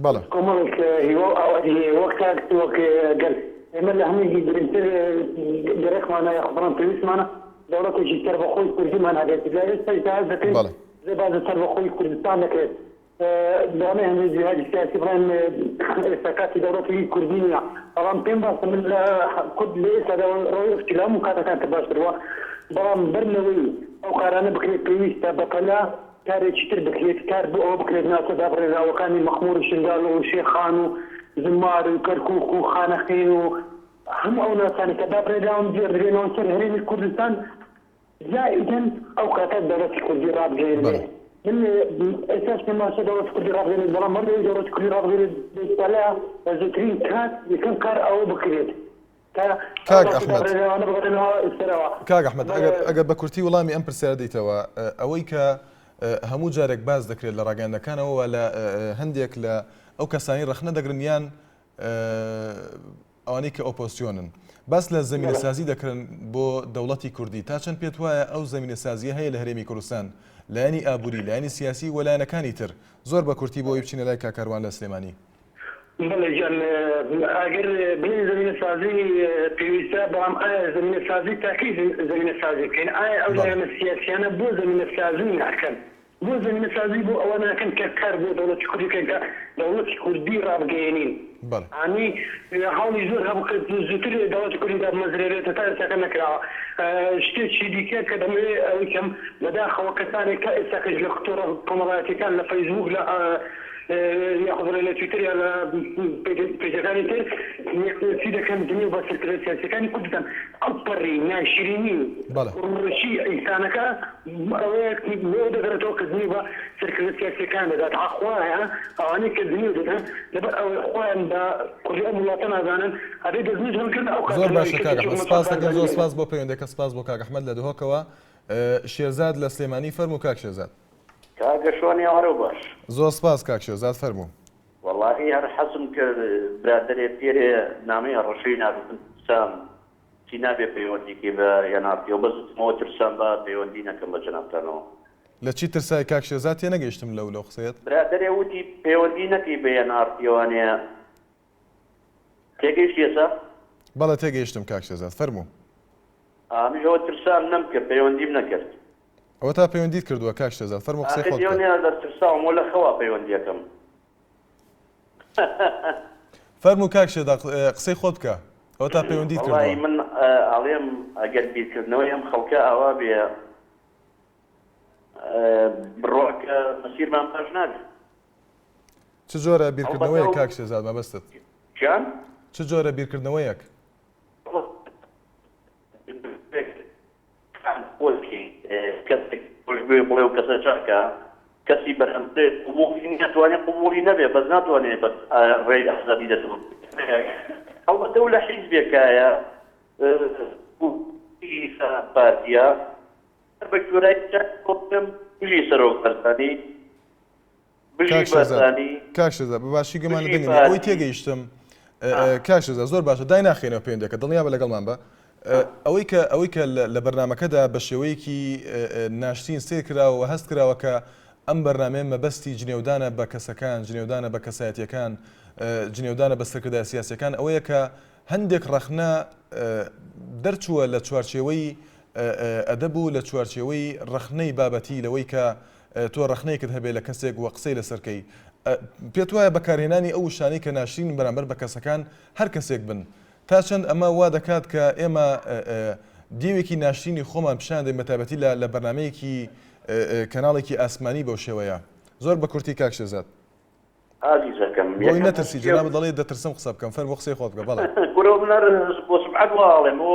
بەڵێ. کۆمەڵێک هیوا و ئاواتی هەیە وەک تاک وەک گەل ئێمە لە هەمووی گرنگتر گەرەکمانە یاخود بڵێم پێویستمانە دەوڵەتێکی سەربەخۆی کوردیمان هەبێت لە ئێستاشدا هەست دەکەین بەڵێ. باس لە سەربەخۆی کوردستان دەکرێت لەوانەیە هەندێک جیهادی سیاسی بڵێن ئێستا کاتی دەوڵەتی کوردی نییە، بەڵام پێم باشە من لە کورد لە ئێستادا ڕەوشی لە هەموو کاتەکان تر باشتر بووە، بەڵام بەر لەوەی ئەو کارانە بکرێت پێویستە بەپەلە کارێکی تر بکرێت، کار بۆ ئەوە بکرێت ناوچە دابڕێنراوەکانی مەخموور و شنگال و شێخان و زمار و کەرکووک و خانەقین و هەموو ئەو ناوچانەی کە دابڕێنراون بگێڕدرێنەوە سەر هەرێمی کوردستان. زائیدەن ئەو کاتە دەوڵەتی کوردی ڕابگەیەنرێ. من ئێستاش پێم باشە دەوڵەتی کوردی ڕابگەیەنرێت، بەڵام بەر لەوەی دەوڵەتی کوردی ڕابگەیەنرێت بەپەلە بە زووترین کات یەکەم کار ئەوە بکرێت کە ئەو کاک ناوچە ئەحمەد. دابڕێنراوانە بگەڕێنەوە سەرەوە. کاک ئەحمەد ئەگەر ئەگەر بە کورتی وڵامی ئەم پرسیارە دەیتەوە، ئەوەی کە هەموو جارێک باس دەکرێت لە ڕاگەیاندنەکانەوە و لە هەندێک لە ئەو کەسانەی ڕەخنە دەگرن یان ئەوانەی کە ئۆپۆزسیۆنن باس لە زەمینەسازی دەکرن بۆ دەوڵەتی کوردی، تا چەند پێت وایە ئەو زەمینەسازییە هەیە لە هەرێمی کوردستان، لایەنی ئابووری، لایەنی سیاسی و لایەنەکانی تر؟ زۆر بە کورتی بۆ ئەوەی بچینە لای کاک کاروان لە سلێمانی. بەڵێ گیان، ئەگەر بڵێین زەمینەسازی پێویستە، بەڵام ئایا زەمینەسازی تا کەی زەمینەسازی بکەین؟ ئایا ئەو لایەنە سیاسییانە بۆ زەمینەسازی ناکەن؟ بۆ زەمینەسازی بۆ ئەوە ناکەن کە کار بۆ دەوڵەتی کوردی بکەن کە دەوڵەتی کوردی ڕابگەیەنین. یانی هەوڵی زۆر هەبوو کە زووتر دەوڵەتی کوردی دابمەزرێنرێت هەتا ئێستاکە نەکراوە. شتێکی دیکە کە دەمەوێ ئەوەی کەم بەداخەوە کەسانێک تا ئێستاکەش لە تۆڕە کۆمەڵایەتیەکان لە فەیسبووک لە یاخود بڵێ لە تویتەر یا لە پەیجەکانی تر یەکێتی دەکەن جنێو بە سەرکردە سیاسیەکانی کورد دەدەن. ئەوپەڕی ناشرینی و ڕووڕەشی ئینسانەکە ئەوەیە بۆ ئەوە دەگەڕێتەوە کە جنێو بە سەرکردە سیاسیەکان دەدات. عەخوایە ئەوانەی کە جنێو دەدەن لەبەر ئەوەی خۆیان بە کوردی ئەم وڵاتە نازانن ئەبێ دەستنوێژ هەڵگرن ئەو کاتە زۆر ناوی باشە کاک کەسێکی ئەحمەد مەسعود سپاس دەکەم بارزانی زۆر دەنێن. سپاس بۆ پەیوەندەکە سپاس بۆ کاک ئەحمەد لە دهۆکەوە شێرزاد لە سلێمانی فەرموو کاک شێرزاد. کاکە شوان ئێوارەو باش. زۆر سپاس کاک شێرزاد فەرموو. وەڵاهی هەر حەزم کرد برادەرێ پێرێ نامەی هەڕەشەی ناردبم ترسام چی نابێ پەیوەندی کەی بە ئێن ئاڕ تیەوە بەس وتمەوە ترسام با پەیوەندی نەکەم بە جەنابتانەوە. لە چی ترسای کاک شێرزاد تێنەگەیشتم لەو لەو قسەیەت. برادەرێ وتی پەیوەندی نەکەی بە ئێن ئاڕ تیەوانێ تێگەیشتی ئێستا؟ بەڵێ تێگەیشتم کاک شێرزاد فەرموو. ئا منیش ئەوە ترسام نەمکرد پەیوەندیم نەکرد. ئەوەتا پەیوەندیت کردووە کاک شێرزاد فەرموو قسەی ئاخر خۆت بکە. دیۆنیا لە ترساوم و لە خەوا پەیوەندیەکەم. فەرموو کاک شێرزاد قسەی خۆت بکە ئەوەتا پەیوەندیت وەڵایی کردووە. من ئەڵێم ئەگەر بیرکردنەوەی ئەم خەڵکە ئاوا بێ بڕوا کە مەسیرمان باش نابێ. چ جۆرە ئەڵبەتە بیرکردنەوەیەک ئەو کاک شێرزاد مەبەستت؟ گیان؟ چ جۆرە بیرکردنەوەیەک؟ کەسێک خۆش بوێ بڵێ و کەسە چاکە کەسی بەرامبەر قبوڵی نیە توانێ قبوڵی نەبێ بەس ناتوانێ بەس ڕێی ئازادی دەتەوە هەڵبەتە و لە حیزبێکایە پارتیە بە کوێرای بژی سەرۆک بەرزانی بژی کاک شێرزاد بارزانی کاک شێرزاد بە باشی گوێمان لە بژی دەنگت نیە ئەوەی پارتی تێگەیشتم کاک شێرزاد زۆر باشە دایناخەینەوە پەیوەندیەکە دڵنیابە لەگەڵمان بە ئەوەی کە ئەوەی کە لە بەرنامەکەدا بە شێوەیەکی ناشرین سەیر کراوە و هەست کراوە کە ئەم بەرنامەیە مەبەستی جنێودانە بە کەسەکان جنێودانە بە کەسایەتیەکان جنێودانە بە سەرکردە سیاسیەکان ئەوەیە کە هەندێک ڕەخنە دەرچووە لە چوارچێوەی ئەدەب و لە چوارچێوەی ڕەخنەی بابەتی لەوەی کە تۆ ڕەخنەیەکت هەبێ لە کەسێک و قسەی لەسەر کەی پێت وایە بەکارهێنانی ئەو وشانەی کە ناشرینن بەرامبەر بە کەسەکان هەر کەسێک بن تا چەند ئەمە وا دەکات کە ئێمە دیوێکی ناشرینی خۆمان پیشان دەین بەتایبەتی لە لە بەرنامەیەکی کەناڵێکی ئاسمانی بەو شێوەیە زۆر بە کورتی کاک شێرزاد. ئازیزەکەم بۆی یەکەم نەترسی جەنابت دەڵێی دەترسم قسە بکەم فەرموو قسەی خۆت بکە بەڵێ. کورە من هەر بۆ سومعەت وا ئەڵێم ئۆ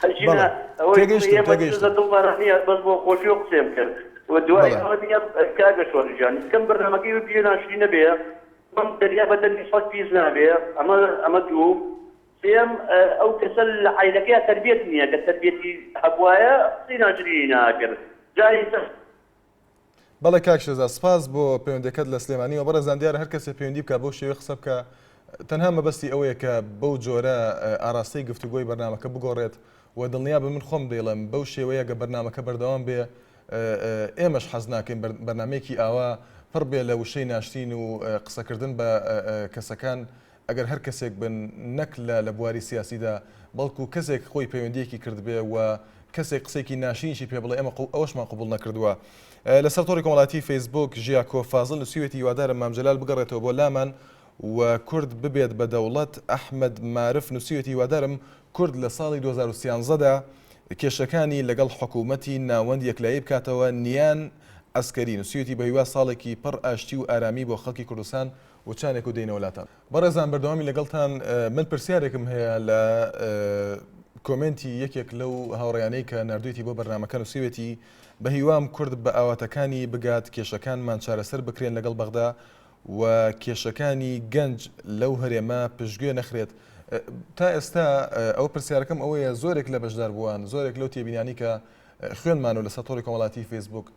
هەرچی نا بەڵێ ئەوەی تێگەیشتم ئێمە چ لە تێگەیشتم. دڵمانە نییە بەس بۆ خۆشی و قسەیم کرد و دوای بەڵێ. ئەوە نییە کاکە شۆڕش گیان یەکەم بەرنامەکەی پێ ناشرین نەبێ دووەم دەریا بە دەمی سەگ پیس نابێ ئەمە ئەمە دوو سێیەم ئەو کەسە لە عایلەکەیا تەربیەت نییە گەر تەربیەتی هەبوایە قسەی ناشرینی ناکرد جا ئیستا بەڵێ کاک شێرزاد سپاس بۆ پەیوەندیەکەت لە سلێمانیەوە بەڕێزان دیارە هەر کەسێ پەیوەندی بکا بەو شێوەیە قسە بکا تەنها مەبەستی ئەوەیە کە بەو جۆرە ئاراستەی گفتوگۆی بەرنامەکە بگۆڕێت و دڵنیابە من خۆم دەیڵێم بەو شێوەیە گە بەرنامەکە بەردەوام بێ ئێمەش حەز ناکەین بەرنامەیەکی ئاوا پڕ بێ لە وشەی ناشرین و قسەکردن بە کەسەکان ئەگەر هەر کەسێک بن نەک لە لە بواری سیاسیدا بەڵکو کەسێک خۆی پەیوەندیەکی کردبێ و کەسێک قسەیەکی ناشرینیشی پێ بڵێ ئێمە ئەوەشمان قبوڵ نەکردووە. لەسەر تۆڕی کۆمەڵایەتی فەیسبووک ژیاکۆ فازڵ نووسیوێتی هیوادارم مام جەلال بگەڕێتەوە بۆ لامان و کورد ببێت بە دەوڵەت، ئەحمەد مارف نووسیوێتی هیوادارم کورد لە ساڵی 2013 دا کێشەکانی لەگەڵ حکوومەتی ناوەند یەکلایی بکاتەوە، نیان عەسکەری نووسیوێتی بەهیوا ساڵێکی پڕ ئاشتی و ئارامی بۆ خەڵکی کوردستان وچانێک و دێینەوە لاتان. بەڕێزان بەردەوامی لەگەڵتان من پرسیارێکم هەیە لە کۆمێنتی یەکێک لەو هاوڕێیانەی کە ناردوێتی بۆ بەرنامەکە نووسیوێتی بە هیوام کورد بە ئاواتەکانی بگات کێشەکانمان چارەسەر بکرێن لەگەڵ بەغدا و کێشەکانی گەنج لەو هەرێمە پشتگوێ نەخرێت تا ئێستا ئەو پرسیارەکەم ئەوەیە زۆرێک لە بەشداربووان زۆرێک لەو تێبینانی کە خوێنمان و لەسەر تۆڕی کۆمەڵاتی فەیسبوک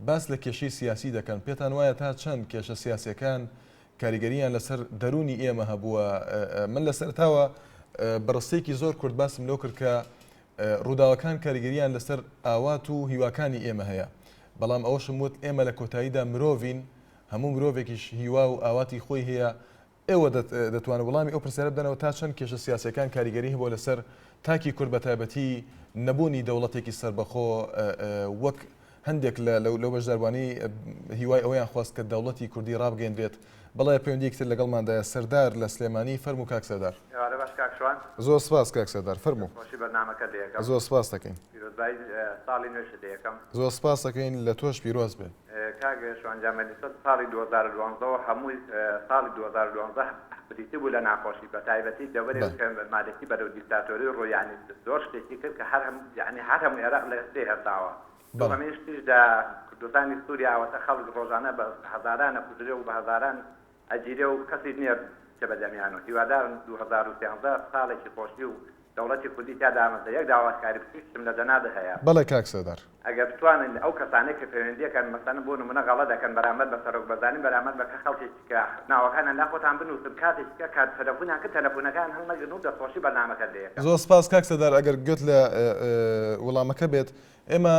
باس لە کێشەی سیاسی دەکەن، پێتان وایە تا چەند کێشە سیاسییەکان کاریگەرییان لەسەر دەروونی ئێمە هەبووە؟ من لە سەرەتاوە بە ڕستەیەکی زۆر کورت باسم لەوە کرد کە ڕووداوەکان کاریگەرییان لەسەر ئاوات و هیواکانی ئێمە هەیە، بەڵام ئەوەشم وت ئێمە لە کۆتاییدا مرۆڤین، هەموو مرۆڤێکیش هیوا و ئاواتی خۆی هەیە، ئێوە دەتوانن وڵامی ئەو پرسیارە بدەنەوە تا چەند کێشە سیاسیەکان کاریگەری هەبووە لەسەر تاکی کورد بەتایبەتی نەبوونی دەوڵەتێکی سەربەخۆ وەک هەندێک لە لەو بەشداربووانەی هیوای ئەوەیان خواست کە دەوڵەتی کوردی ڕابگەیەندرێت. بەڵێ پەیوەندییەکی تر لەگەڵماندایە سەردار لە سلێمانی فەرموو کاک سەردار. ئێوارە باش کاک شوان. زۆر سپاس کاک سەردار فەرموو. دەستخۆشی بەرنامەکەت لێ ئەکەم. زۆر سپاست دەکەین. پیرۆزبایی ساڵی نوێشت لێ ئەکەم. زۆر سپاست دەکەین لە تۆش پیرۆز بێ. کاک شوان جا مەلیسە ساڵی 2012 وە هەمووی ساڵی 2012 بریتی بوو لە ناخۆشی بە تایبەتی دەوەرێ بەلێ. کە مالکی بەرەو دیکتاتۆری ڕۆی یانی زۆر شتێکی کرد کە هەر هەم یانی هەر هەموو ئێراق لە پێی هەستاوە بەڵێ. دووهەمین شتیش لە کوردستانی سوریا ئەوەتە خەڵک ڕۆژانە بە هەزاران ئەکوژرێ و بە هەزاران ئەگیرێ و کەسیش نیە بچێ بە دەمیان و هیوادارم 2013 ساڵێکی خۆشی و دەوڵەتی کوردی تیا دامەزرێ یەک داواکاری بچوکیشم لە جەنابت هەیە. بەڵێ کاک سەردار. ئەگەر بتوانن ئەو کەسانەی کە پەیوەندیەکەن مەسەلەن بۆ نمونە غەڵەت ئەکەن بەرامبەر بە سەرۆک بەرزانی بەرامبەر بە کە خەڵکێکی کە ناوەکانیان لا خۆتان بنوسن کاتێکی کە کات تەلەفونیان کرد تەلەفونەکەیان هەڵنەگرن و دەستخۆشی بەرنامەکەت لێ ئەکەم. زۆر سپاس کاک سەردار ئەگەر گوێت لە وڵامەکە بێت ئێمە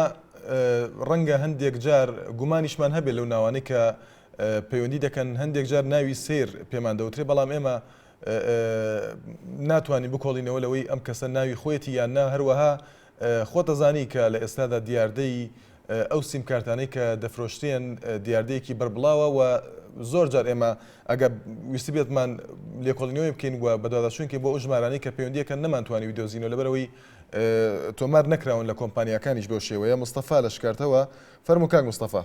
ڕەنگە هەندێک جار گومانیشمان هەبێت لەو ناوانەی کە پەیوەندی دەکەن هەندێک جار ناوی سەیر پێمان دەوترێ بەڵام ئێمە ناتوانین بکۆڵینەوە لەوەی ئەم کەسە ناوی خۆیەتی یان نا هەروەها خۆت دەزانی کە لە ئێستادا دیاردەی. ئەو سیمکارتانەی کە دەفرۆشرێن دیاردەیەکی بەربڵاوە و زۆر جار ئێمە ئەگەر ویستبێتمان لێکۆڵینەوەی بکەین و بەدواداچوون بکەین بۆ ئەو ژمارانەی کە پەیوەندییەکەن نەمانتوانی بیدۆزینەوە لەبەرئەوەی تۆمار نەکراون لە کۆمپانیاکانیش بەو شێوەیە. مستەفا لە شکارتەوە فەرموو کاک مستەفا.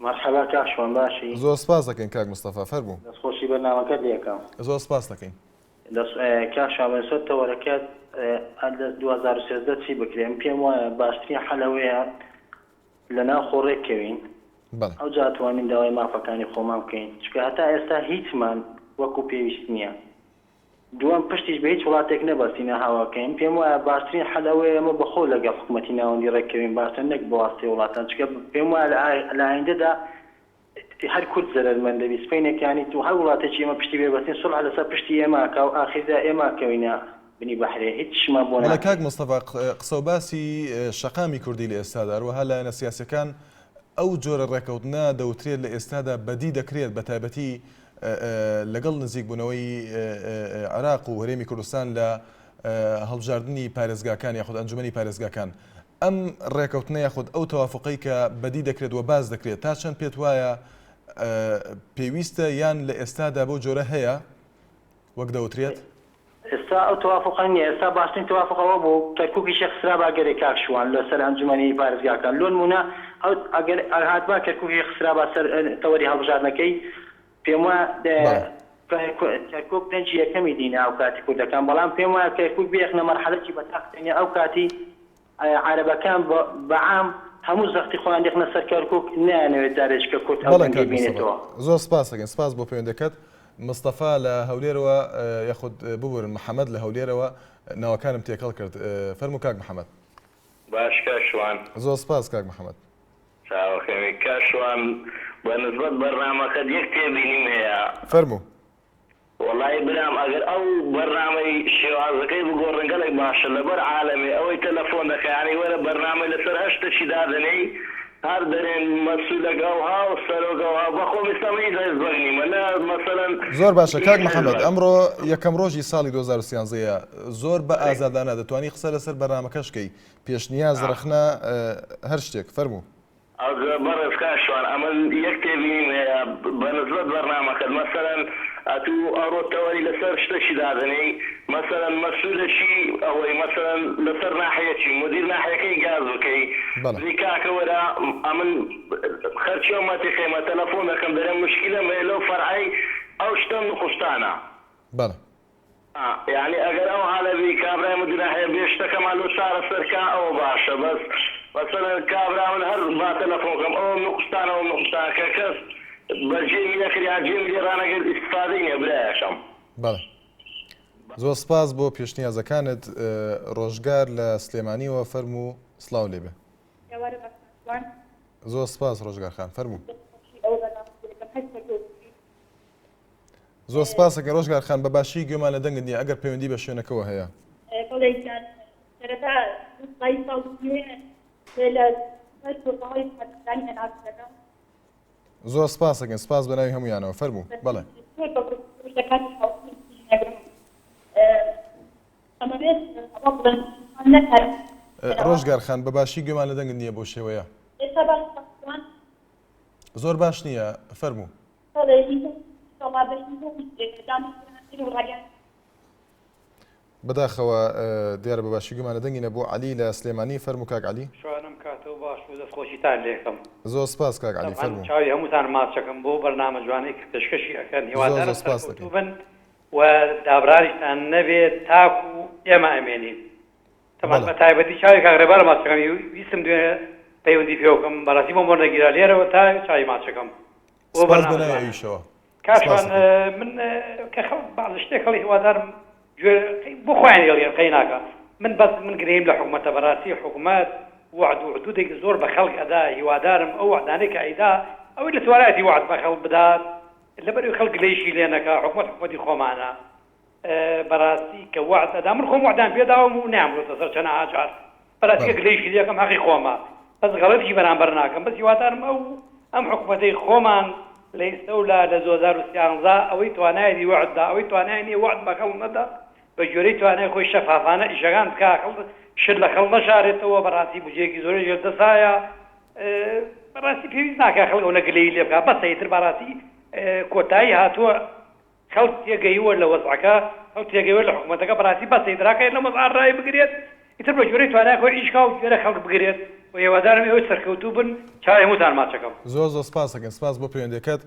مەرحەبا کاک شوان باشی؟ زۆر سپاس دەکەین کاک مستەفا فەرموو. دەست خۆشی بەرنامەکەت لێ ئەکەم. زۆر سپاس دەکەین. دەست کاک شوان بەنسبەت تەوەرەکەت لە 2013 چی بکرێ من پێم وایە باشترین حەل ئەوەیە لە ناو خۆ ڕێک کەوین بەڵێ. ئەوجا ئەتوانین داوای مافەکانی خۆمان بکەین چونکە هەتا ئێستا هیچمان وەکو پێویست نییە. دووەم، پشتیش بە هیچ وڵاتێک نەبەستین ئەها وا بکەین، پێم وایە باشترین حەل ئەوەیە ئێمە بە خۆ لەگەڵ حکومەتی ناوەندی ڕێک کەوین باشترە نەک بە واستەی وڵاتان چونکە پێم وایە لە ئایندەدا هەر کورد زەرەرمەند دەبی سبەینێک یانی تۆ هەر وڵاتێکی ئێمە پشتی پێ بەستین سوڵح لەسەر پشتی ئێمە ئەکا و ئاخیردا ئێمە ئەکەوینە بنی بەحرێ هیچیشمان بۆ بەڵێ ناکرێ. کاک مستەفا قسە و باسی شەقامی کوردی لە ئێستادا هەروەها لایەنە سیاسیەکان ئەو جۆرە ڕێکەوتنە دەوترێت لە ئێستادا بەدی دەکرێت بەتایبەتی لەگەڵ نزیکبوونەوەی عێراق و هەرێمی کوردستان لە هەڵبژاردنی پارێزگاکان یاخود ئەنجومەنی پارێزگاکان ئەم ڕێکەوتنە یاخود ئەو تەوافقەی کە بەدی دەکرێت و باس دەکرێت تا چەند پێت وایە پێویستە یان لە ئێستادا بەو جۆرە هەیە وەک دەوترێت؟ ئێستا ئەو تەوافوقە نیە، ئێستا باشترین تەوافوق ئەوە بوو کەرکوکیشی خسرابا گەرێ کاک شوان لە سەر ئەنجومەنی پارێزگاکان لۆنمونە ئەو ئەگەر هاتبا کەرکوکی خسرابا سەر تەوەری هەڵبژاردنەکەی پێموایە کەرکوک دەنگی یەکەمی دینە ئەو کاتی کوردەکان بەڵام پێموایە کەرکوک بێخنە مەرحەلەکی بە تاقتەنیە ئەو کاتی عەرەبەکان بە عام هەموو زەختی خۆیان دێخنە سەر کەرکوک نایانەوێت جارێکیکە کورد ئەو بەڵێ دەنگەی کاک مستەفا بینێتەوە. زۆر سپاس دەکەین سپاس بۆ پەیوەندەکەت. مستەفا لە هەولێرەوە یاخود ببورن محەمەد لە هەولێرەوە ناوەکانم تێکەڵ کرد فەرموو کاک محەمەد. باش کاک شوان. زۆر سپاس کاک محەمەد. چاوەکەمی کاک شوان بە نسبەت بەرنامەکەت یەک تێبینیم هەیە. فەرموو. وەڵایی برام ئەگەر ئەو بەرنامەی شێوازەکەی بگۆڕن گەلەک باشە لەبەر عالەمێ ئەوەی تەلەفۆن دەکا یانی وەرە بەرنامەی لەسەر هەر شتەکی دادەنێی هەر دەرێن مەسولەک ئەوها و سەرۆک ئەوها بەخۆم ئیستا من هیچ حزبەک نیمە نە مەسەلەن زۆر باشە هیچ کاک محمد حزبەک. ئەمڕۆ یەکەم ڕۆژی ساڵی 2013 یە زۆر بە ئازادانە دەتوانی قسە لەسەر بەرنامەکەش کەی پێشنیاز ڕەخنە هەر شتێک فەرموو. ئەوجا بەڕێز کاک شوان ئەمن یەک تێبینیم هەیە بە نسبەت بەرنامەکەت مەسەلەن ئەتوو ئەڕۆ تەوەری لەسەر شتەکی دادەنێی مەسەلەن مەسولەکی ئەوەی مەسەلەن لەسەر ناحیەکی مدیر ناحیەکەی گاز بکەی بەڵێ. بڵێی کاکە وەرە ئەمن خەرکی ئەو مەنتیقەیمە تەلەفۆن دەکەم دەرێم مشکیلەم هەیە لەو فەرعەی ئەو شتەم نوقستانە. بەڵێ. یانی ئەگەر ئەو حالە بی کابرای مدیر ناحیە بێ شتەکەمان لۆ چارەسەر کا ئەوە باشە بەس مەسەلەن کابرا من هەر با تەلەفۆن کەم ئەوەم نوقستانە ئەوەم نوقستانە کە کەس بە جێمی نەکرد یان جێمی لێ ڕانەگرت ئیستفادەی نیە برایەکەم. بەڵێ زۆر سپاس بۆ پێشنیازەکانت ڕۆژگار لە سلێمانیەوە فەرموو سڵاو لێبێ. ئێوارە باش کاک شوان. زۆر سپاس ڕۆژگار خان فەرموو. دەستخۆشی ئەوە بەرنامەی دەکەم هەر سەرکەوتوبی. زۆر سپاس ئەکەین ڕۆژگار خان بە باشی گوێمان لە دەنگت نییە ئەگەر پەیوەندی بە شوێنەکەوە هەیە. بەڵێ گیان سەرەتا سڵاوی ساڵی نوێ لە سەر کۆتایی کارمەندانی ئەناس دەکەم. زۆر سپاس ئەکەین سپاس بە ناوی هەموویانەوە فەرموو بەڵێ. زۆر بە کورتی لە کاتی خەوتنم نەگرم ئەمەوێت ئەوە بڵێم نەک هەر ڕۆژگار خان بە باشی گوێمان لە دەنگت نییە بەو شێوەیە. ئێستا باشە کاک زۆر باش نییە فەرموو. بەڵێ ئینشاڵڵا بە هیوای دامەزراندن و ڕاگەیاندنی. بەداخەوە دیارە بە باشی گوێمان لە دەنگی نەبوو. عەلی لە سلێمانی فەرموو کاک عەلی. شوانم کاتەو باش و دەست خۆشیتان لێکەم. زۆر سپاس کاک عەلی تەبعەن فەرموو. چاوی هەمووتان ماچەکەم بۆ بەرنامە جوانەی کە پێشکەشی ئەکەن زۆر هیوادارم زۆر سپاست سەرکەوتوو دەکەین. بن و دابرانیشتان نەبێت تاکو ئێمە ئەمێنین تەبعەن بەڵێ. بە تایبەتی چاوی کاک ڕێبار ماچەکەم ویستم دوێنێ پەیوەندی پێوە بکەم بەڕاستی بۆم وەرنەگیرا لێرەوە تا چاوی ماچەکەم بۆ سپاس بە بەرنامە ناوی جوانە. ئەویشەوە. کاک سپاس شوان دەکەین. من کە خەڵک بەعزە شتێک هەڵی هیوادارم گوێ بۆ خۆیان هێڵیان قەی ناکا من بەس من گرەیم لە حکومەتە بەڕاستی حکومەت وەعد و عدودێکی زۆر بە خەڵک ئەدا هیوادارم ئەو وەعدانەی کە ئەیدا ئەوەی لە توانایەتی وەعد بە خەڵک بدات لەبەرئەوەی خەڵک گلەیشی لێ نەکا حکومەت حکومەتی خۆمانە بەراستی کە وەعد ئەدا من خۆم وەعدان پێ داوم و نەیان بردۆتە سەر چەنەها جار بەراستی کە بەڵێ. گلەیشی لێ ئەکەم هەقی خۆمە بەس غەڵەتیشی بەرامبەر ناکەم بەس هیوادارم ئەو ئەم حکومەتەی خۆمان لە ئیستەولا لە 2013 ئەوەی توانایەتی وەعد دا ئەوەی توانای نیە وەعد بە خەڵک نەدا بە گوێرەی توانای خۆی شەفافانە ئیشەکان بکا خەڵک شت لە خەڵک نەشارێتەوە بەراستی بودجەیەکی زۆری ژێر دەسایە. بەڕاستی پێویست ناکا خەڵک ئەونە گلەیی لێ بکا بەسە ئیتر بەڕاستی کۆتایی هاتووە خەڵک تێگەیوە لە وەزعەکە خەڵک تێگەیوە لە حکومەتەکە بەڕاستی بەسە ئیتر هەقە لەم وەزعە ڕای بگرێت ئیتر بە گوێرەی توانای خۆی ئیش کا و گوێرە خەڵک بگرێت و هیوادارم ئێوەش سەرکەوتوو بن چاوی هەمووتان ماچەکەم. زۆر زۆر سپاس ئەکەین سپاس بۆ پەیوەندیەکەت.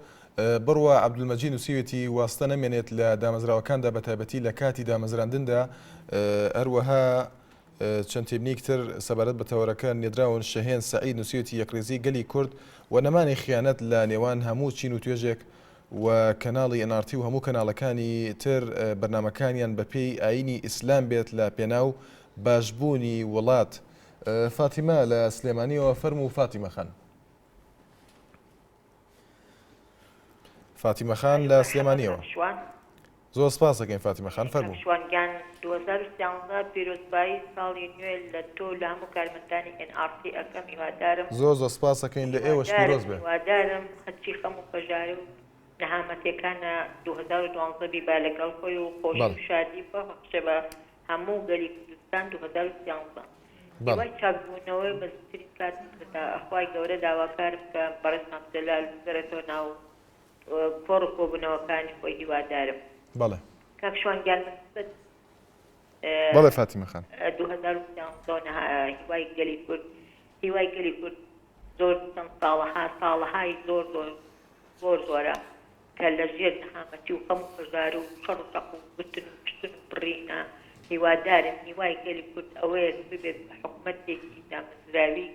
بڕوا عەبدولمەجید نووسیوێتی واستە نەمێنێت لە دامەزراوەکاندا بەتایبەتی لە کاتی دامەزراندندا هەروەها چەند تێبینیەکی تر سەبارەت بە تەوەرەکە نێدراون، شەهێن سەعید نووسیویەتی یەکڕیزیی گەلی کورد و نەمانی خیانەت لە نێوان هەموو چین و توێژێک و کەناڵی ئێن ئاڕ تی و هەموو کەناڵەکانی تر بەرنامەکانیان بە پێی ئایینی ئیسلام بێت لە پێناو باشبوونی وڵات. فاتیمە لە سلێمانیەوە فەرموو فاتیمە خان. فاتیمە خان لە سلێمانیەوە. زۆر سپاس دەکەین فاتیمە خان فەرموو. کاک شوان گیان 2013 پیرۆزبایی ساڵی نوێ لە تۆ و لە هەموو کارمەندانی ئێن ئاڕ تی ئەکەم هیوادارم زۆر زۆر سپاس ئەکەین لە ئێوەش هیوادارم پیرۆز بێ. هیوادارم هەرچی خەم و پەژارە و نەهامەتیەکانە 2012 بیبا لەگەڵ خۆی و خۆشی بەڵێ. و شادی ببەخشێ بە هەموو گەلی کوردستان 2013 بەڵێ. هیوای چاکبوونەوەی بە زووترین کات لە خوای گەورە داواکارم کە بەڕێز مام جەلال بگەڕێتەوە ناو کۆڕ و کۆبوونەوەکانی خۆی هیوادارم. بەڵێ. کاک شوان گیان بە نسبەت بەڵێ فاتیمە خان. 2013 نها هیوای گەلی کورد هیوای گەلی کورد زۆر چەند ساڵەها ساڵەهای زۆر زۆر زۆر زۆرە کە لە ژێر نەهامەتی و خەم و پەژارە و شەڕ و تەق و گرتن و کوشتن و بڕینە هیوادارم هیوای گەلی کورد ئەوەیە کە ببێت بە حکومەتێکی دامەزراوی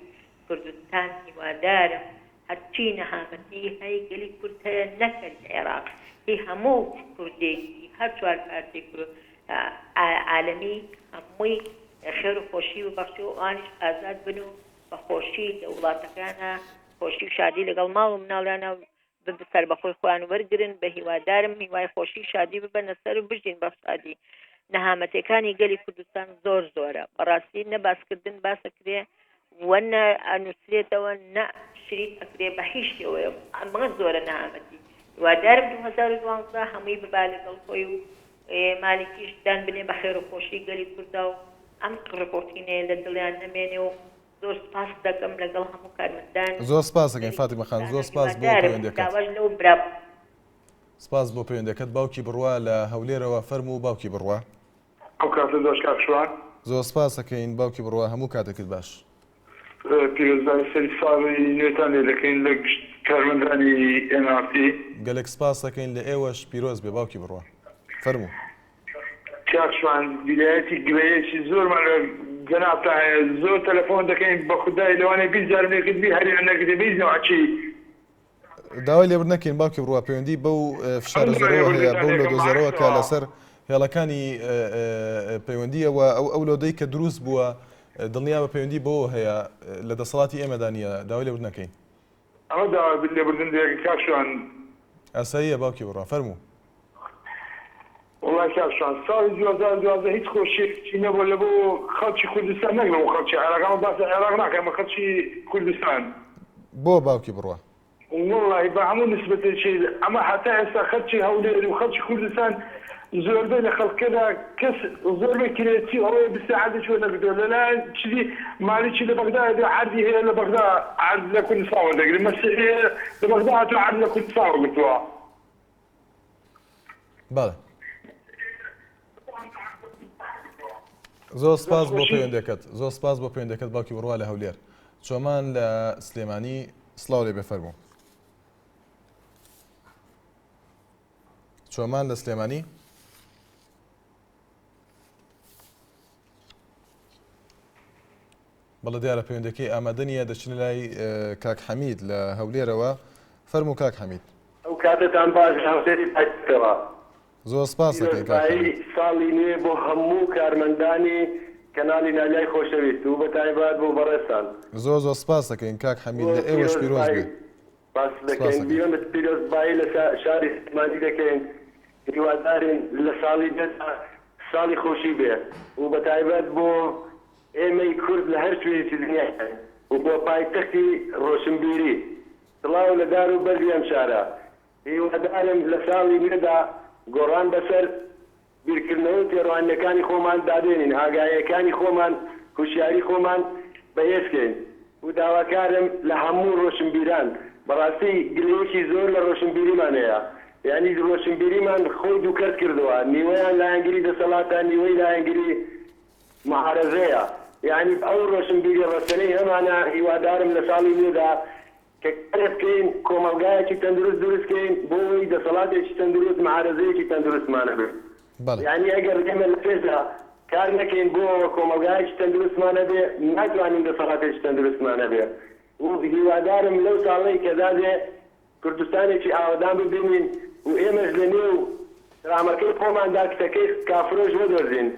کوردستان هیوادارم هەرچی نەهامەتی هەی گەلی کورد هەیە نەک هەر هی عێراق هی هەموو کوردێکی هەر چوار پارچەی عالەمی هەمووی خێر و خۆشی ببەخشێ و ئەوانیش ئازاد بن و بە خۆشی لە وڵاتەکەیانا خۆشی و شادی لەگەڵ ماڵ و مناڵیانا سەربەخۆی خۆیان وەرگرن بە هیوادارم هیوای خۆشی شادی ببەنە سەر و بژین بە شادی نەهامەتەکانی گەلی کوردستان زۆر زۆرە بەڕاستی نە باسکردن باسەکرێ وە نە ئەنوسرێتەوە نە شریت ئەکرێ بە هیچ شێوەیەک ئەمە زۆرە نەهامەتی هیوادارم 2012 هەمووی ببا لەگەڵ خۆی و مالیکیش دان بنێ بە خێرو خۆشی گەلی کوردا و ئەم قڕقۆقینەیە لە دڵیان نەمێنێ و زۆر سپاست دەکەم لەگەڵ هەموو کارمەندانی زۆر سپاس دەکەین گەلی فاتیمە خان کوردستانا زۆر سپاس بۆ هیوادارم پەیوەندیەکەت. داواش لەو برا سپاس بۆ پەیوەندیەکەت باوکی بڕوا لە هەولێرەوە فەرموو باوکی بڕوا. ئەو کاتەت باش کاک شوان. زۆر سپاس ئەکەین باوکی بڕوا هەموو کاتێکت باش. پیرۆزبایی سەری ساڵی نوێتان لێ دەکەین لە گشت کارمەندانی ئێن ئاڕ تی. گەلێک سپاس ئەکەین لە ئێوەش پیرۆز بێ باوکی بڕوا فەرموو. کاک شوان بیرایەتی گلەیەکی زۆرمان لە جەنابتا هەیە زۆر تەلەفۆن دەکەین بەخودای لەوانەیە 20 جارم لێ کردبی هەریان نەگرتێ بە هیچ نەوعەکی. داوای لێبوردن نەکەین باوکی بڕوا پەیوەندی بەو فشارە زۆرەوە هەیە بەو لۆدە زۆرەوە کە لەسەر هێڵەکانی پەیوەندیەوە ئەو ئەو لۆدەی کە دروست بووە دڵنیا بە پەیوەندی بەوە هەیە لە دەسەڵاتی ئێمەدا نییە داوای لێبوردن نەکەین. ئەمە داوای لێبوردن دەکەین کاک شوان. ئاساییە باوکی بڕوا فەرموو. وەڵای کاک شوان ساڵی 2012 هیچ خۆشیەکی نەبووە لە بۆ خەڵکی کوردستان نەک لە بۆ خەڵکی عێراق ئەمە باسی عێراق ناکەم ئەمە خەڵکی کوردستان. بۆ باوکی بڕوا. وەڵاهی بە هەموو نسبەتێکی ئەمە هەتا ئێستا خەلکی هەولێر و خەلکی کوردستان زۆربەی لە خەلکەدا کەس زۆربەی کرێچی و ئەوەیە بسێ عەردێکی وەرنەگرتوە لەلایەن چیدی مالیکی لە بەغدا دێ عەردی هەیە لە بەغدا عەرد لە کوردستان وەردەگرێ مەسیحی هەیە لە بەغدا هاتوە عەرد لە کوردستان وەرگرتوە. بەڵێ زۆر سپاس بۆ پەیوەندەکەت زۆر سپاس بۆ پەیوەندەکەت باوکی بڕوا لە هەولێر چۆمان لە سلێمانی سڵاو لێ بێ فەرموو چۆمان لە سلێمانی بەڵێ دیارە پەیوەندەکەی ئامادە نییە دەچینە لای کاک حەمید لە هەولێرەوە فەرموو کاک حەمید. ئەو کاتەتان باش لە هەولێری پایتەختەوە. زۆر سپاس دەکەین کاک پیرۆزبایی حەمید. ساڵی نوێ بۆ هەموو کارمەندانی کەناڵی نالیای خۆشەویست و بەتایبەت بۆ بەڕێزتان. زۆر زۆر سپاس دەکەین کاک حەمید بۆ لە ئێوەش پیرۆز پیرۆزبایی بێ. باس سپاس دەکەین دەکەین. بیرۆز پیرۆزبایی لە شاری سلێمانی دەکەین هیوادارین لە ساڵی نوێدا ساڵی خۆشی بێ و بەتایبەت بۆ ئێمەی کورد لە هەر کوێیەکی دنیاین و بۆ پایتەختی ڕۆشنبیری. سڵاو لە دار و بەردی ئەم شارە. هیوادارم لە ساڵی نوێدا گۆڕان بەسەر بیرکردنەوە و تێڕوانینەکانی خۆمان دابێنین، ئاگاییەکانی خۆمان، هوشیاری خۆمان بەهێز کەین. و داواکارم لە هەموو ڕۆشنبیران بەڕاستی گلەیەکی زۆر لە ڕۆشنبیریمان هەیە یانی ڕۆشنبیریمان خۆی دووکەرت کردووە نیوەیان لایەنگری دەسەڵاتە نیوەی لایەنگری معارەزەیە یانی ئەو ڕۆشنبیری ڕەسەنەی هەمانە هیوادارم لە ساڵی نوێدا کە کارێ بکەین کۆمەڵگایەکی تەندروست دروست کەین بۆ ئەوەی دەسەڵاتێکی تەندروست معارەزەیەکی تەندروستمان هەبێ یانی ئەگەر ئێمە لە پێشدا کار نەکەین بۆ ئەوە کۆمەڵگایەکی تەندروستمان هەبێ ناتوانین دەسەڵاتێکی تەندروستمان هەبێ و هیوادارم لەو ساڵەی کە دادێ کوردستانێکی ئاوەدان ببینین و ئێمەش لە نێو ترامەکەی خۆماندا کچەکەی کافرۆش وەدۆزین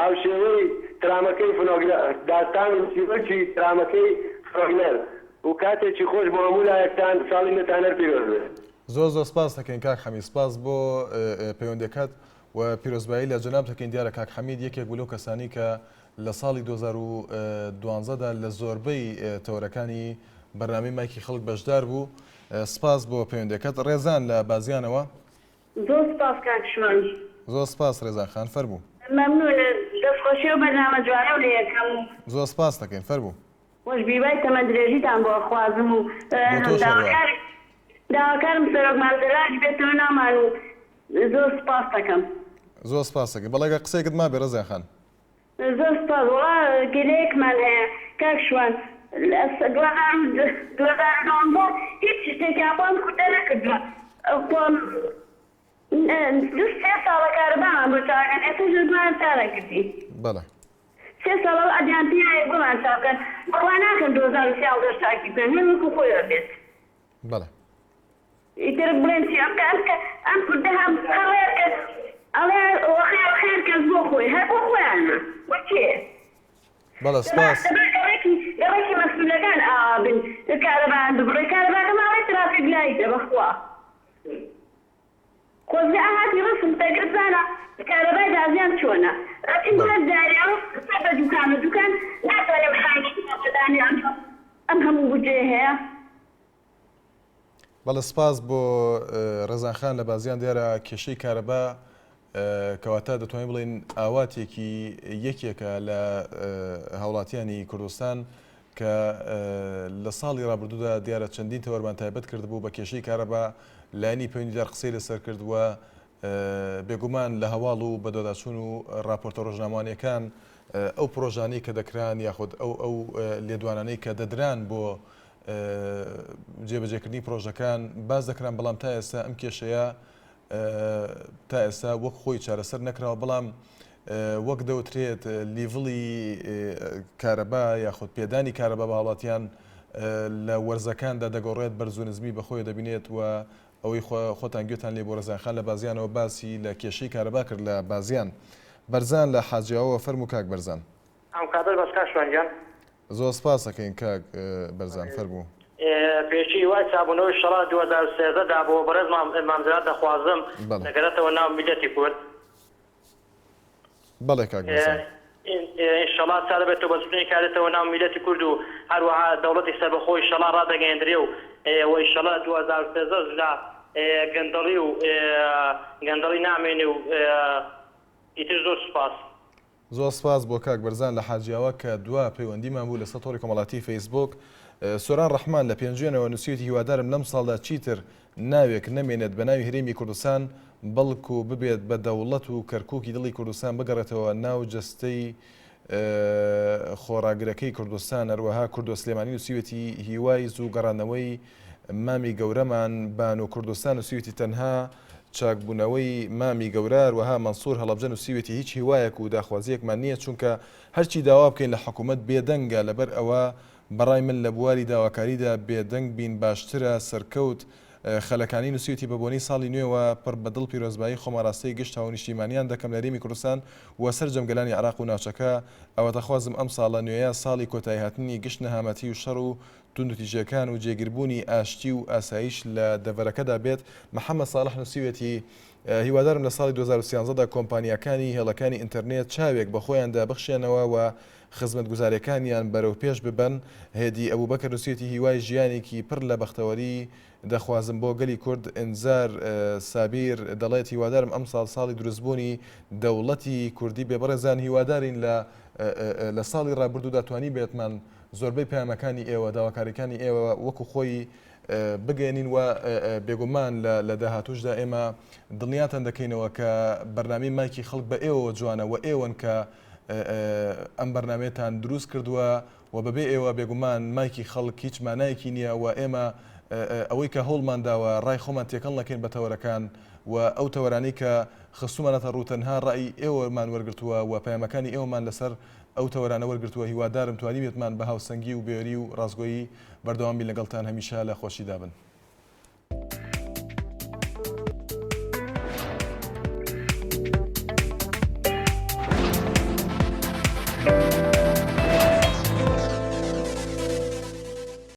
هاوشێوەی ترامەکەی فنۆگرە داستان و چیرۆکی ترامەکەی فرۆگنەر و کاتێکی خۆش بۆ هەموو لایەکتان ساڵی نوێتان هەر پیرۆز بێ. زۆر زۆر سپاست دەکەین کاک حەمید سپاس بۆ پەیوەندیەکەت و پیرۆزبایی لە جەنابت دەکەین دیارە کاک حەمید یەکێک بوو لەو کەسانی کە لە ساڵی 2012 دا لە زۆربەی تەوەرەکانی بەرنامەی مایکی خەڵک بەشدار بوو سپاس بۆ پەیوەندیەکەت ڕێزان لە بازیانەوە. زۆر سپاس کاک شوان. زۆر سپاس ڕێزان خان فەرموو. مەمنونت دەست خۆشی ئەو بەرنامە جوانەو لێ ئەکەم و. زۆر سپاست دەکەین فەرموو. خۆش بی هیوای تەمەن درێژیتان بۆ ئەخوازم و بۆ تۆش هەروا. داواکارم سەرۆک مام جەلالیش بێتەوە ناومان و زۆر سوپاست ئەکەم. زۆر سپاست دەکەین بەڵێ گەر قسەیەکت مابێ ڕێزان خان. زۆر سوپاس وەڵا گلەیەکمان هەیە کاک شوان لە 2012 هیچ شتێکیان بۆ ئەم کوردە نەکردووە خۆ دوو سێ ساڵە کارەبامان بۆ چاکەن ئێستاش بۆیان چارەکردین. بەڵێ. سێ ساڵە وەعدیان پیایە بۆمان چاک بکەن بڕوا ناکەم 2013 چاکی بکەن هەر وەکو خۆی ئەبێت. بەڵێ. ئیتر بڵێم چی ئەم ئەم ئەم کوردە هەم هەر کەس ئەڵێ وەخێر خێر کەس بۆ خۆی هەر بۆ خۆیانە بۆ کێ؟ بەڵێ سپاس. دەبا گەڕەکی گەڕەکی مەسولەکان ئاوا بن کارەبایان ببڕێ کارەباکە ماڵێ ترافیک لایتە بەخوا. خۆزگە ئەهاتی ڕەسم تەگر بزانە کارەبای بازیان چۆنە ئەچین بۆ هەر جارێ ئەوە سەر بە دوکانە دوکان ناتوانێ خانگێکی ئاوەدانی ئەم ئەم هەموو بودجەیە هەیە. بەڵێ سپاس بۆ ڕێزان خان لە بازیان دیارە کێشەی کارەبا کەواتە دەتوانین بڵێین ئاواتێکی یەکێکە لە هاوڵاتیانی کوردستان کە لە ساڵی ڕابردوودا دیارە چەندین تەوەرمان تایبەت کردبوو بە کێشەی کارەبا، لایەنی پەیوەندیدار قسەی لەسەر کرد و بێگومان لە هەواڵ و بەدواداچوون و ڕاپۆرتە ڕۆژنامەوانییەکان ئەو پڕۆژانەی کە دەکران یاخود ئەو ئەو لێدوانانەی کە دەدران بۆ جێبەجێکردنی پڕۆژەکان باس دەکران، بەڵام تا ئێستا ئەم کێشەیە تا ئێستا وەک خۆی چارەسەر نەکراوە، بەڵام وەک دەوترێت لیڤڵی کارەبا یاخود پێدانی کارەبا بە هاوڵاتیان لە وەرزەکاندا دەگۆڕێت بەرز و نزمی بەخۆی دەبینێت و ئەوەی خۆتان گوێتان لێ بۆ ڕێزان خان لە بازیانەوە باسی لە کێشەی کارەبا کرد لە بازیان. بەرزان لە حاجیاوەوە فەرموو کاک بەرزان. ئەم کاتەت باش کاک شوان گیان. زۆر سپاس ئەکەین کاک بەرزان فەرموو. پێشی هیوای چابوونەوەی شەڕە 2013 دا بۆ بەڕێز مام مام جەلال دەخوازم بەڵێ. دەگەرێتەوە ناو میللەتی کورد. بەڵێ کاک بەرزان. ئینشەڵا چا دەبێتەوە بە زووترین کات دێتەوە ناو میللەتی کورد و هەروەها دەوڵەتی سەربەخۆ ئیشەڵا ڕادەگەیەندرێ و و ئیشەڵا 2013 دا گەندەڵی و گەندەڵی نامێنێ و ئیتر زۆر سوپاس. زۆر سپاس بۆ کاک بەرزان لە حاجیاوە کە دوا پەیوەندیمان بوو لەسەر تۆڕی کۆمەڵاتی فەیسبووک. سۆران ڕەحمان لە پێنجوێنەوە نووسیویەتی هیوادارم لەم ساڵدا چیتر ناوێک نەمێنێت بە ناوی هەرێمی کوردستان بەڵکو ببێت بە دەوڵەت و کەرکوکی دڵی کوردستان بگەڕێتەوە ناو جەستەی خۆڕاگرەکەی کوردستان هەروەها کوردۆ سلێمانی نووسیویەتی هیوای زوو گەڕانەوەی مامی گەورەمان بانو کوردستان نووسیویەتی تەنها چاکبوونەوەی مامی گەورە، هەروەها مەنسوور هەڵەبجە نووسیویەتی هیچ هیوایەک و داخوازییەکمان نییە، چونکە هەرچی داوا بکەین لە حکومەت بێدەنگە، لەبەر ئەوە بەڕای من لە بواری داواکاریدا بێدەنگ بین باشترە، سەرکەوت خەلەکانی نووسیویەتی بە بۆنەی ساڵی نوێوە پڕ بە دڵ پیرۆزبایی خۆم ئاراستەی گشت هاونیشتیمانیان دەکەم لە هەرێمی کوردستان و سەرجەم گەلانی عێراق و ناوچەکە، ئاواتەخوازم ئەم ساڵە نوێیە ساڵی کۆتاییهاتنی گشت نەهامەتی و شەڕ و توندوتیژیەکان و جێگیربوونی ئاشتی و ئاسایش لە دەڤەرەکەدا بێت، محەمەد ساڵح نووسیویەتی، هیوادارم لە ساڵی 2013 دا کۆمپانیاکانی هێڵەکانی ئینتەرنێت چاوێک بە خۆیاندا بخشێنەوە و خزمەتگوزاریەکانیان بەرەو پێش ببەن، هێدی ئەبوبەکر نووسیویەتی، هیوای ژیانێکی پڕ لە بەختەوەری دەخوازم بۆ گەلی کورد، ئینزار سابیر دەڵێت، هیوادارم ئەمساڵ ساڵی دروستبوونی دەوڵەتی کوردی بێ، بەڕێزان هیوادارین لە لە ساڵی ڕابردوودا توانیبێتمان. زۆربەی پەیامەکانی ئێوە، داواکاریەکانی ئێوە وەکو خۆی بگەیەنین و بێگومان لە داهاتووشدا ئێمە دڵنیاتان دەکەینەوە کە بەرنامەی مایکی خەڵک بە ئێوەوە جوانە و ئێوەن کە ئەم بەرنامەیەتان دروست کردووە و بەبێ ئێوە بێگومان مایکی خەڵک هیچ مانایەکی نییە و ئێمە ئەوەی کە هەوڵمان داوە ڕای خۆمان تێکەڵ نەکەین بە تەوەرەکان و ئەو تەوەرانەی کە خستومانەتە ڕوو تەنها ڕای ئێوەمان وەرگرتووە و پەیامەکانی ئێوەمان لەسەر ئەو تەوەرانە وەرگرتووە هیوادارم توانیبێتمان بە هاوسەنگی و بوێری و ڕاستگۆیی بەردەوام بین لەگەڵتان هەمیشە لە خۆشیدا بن.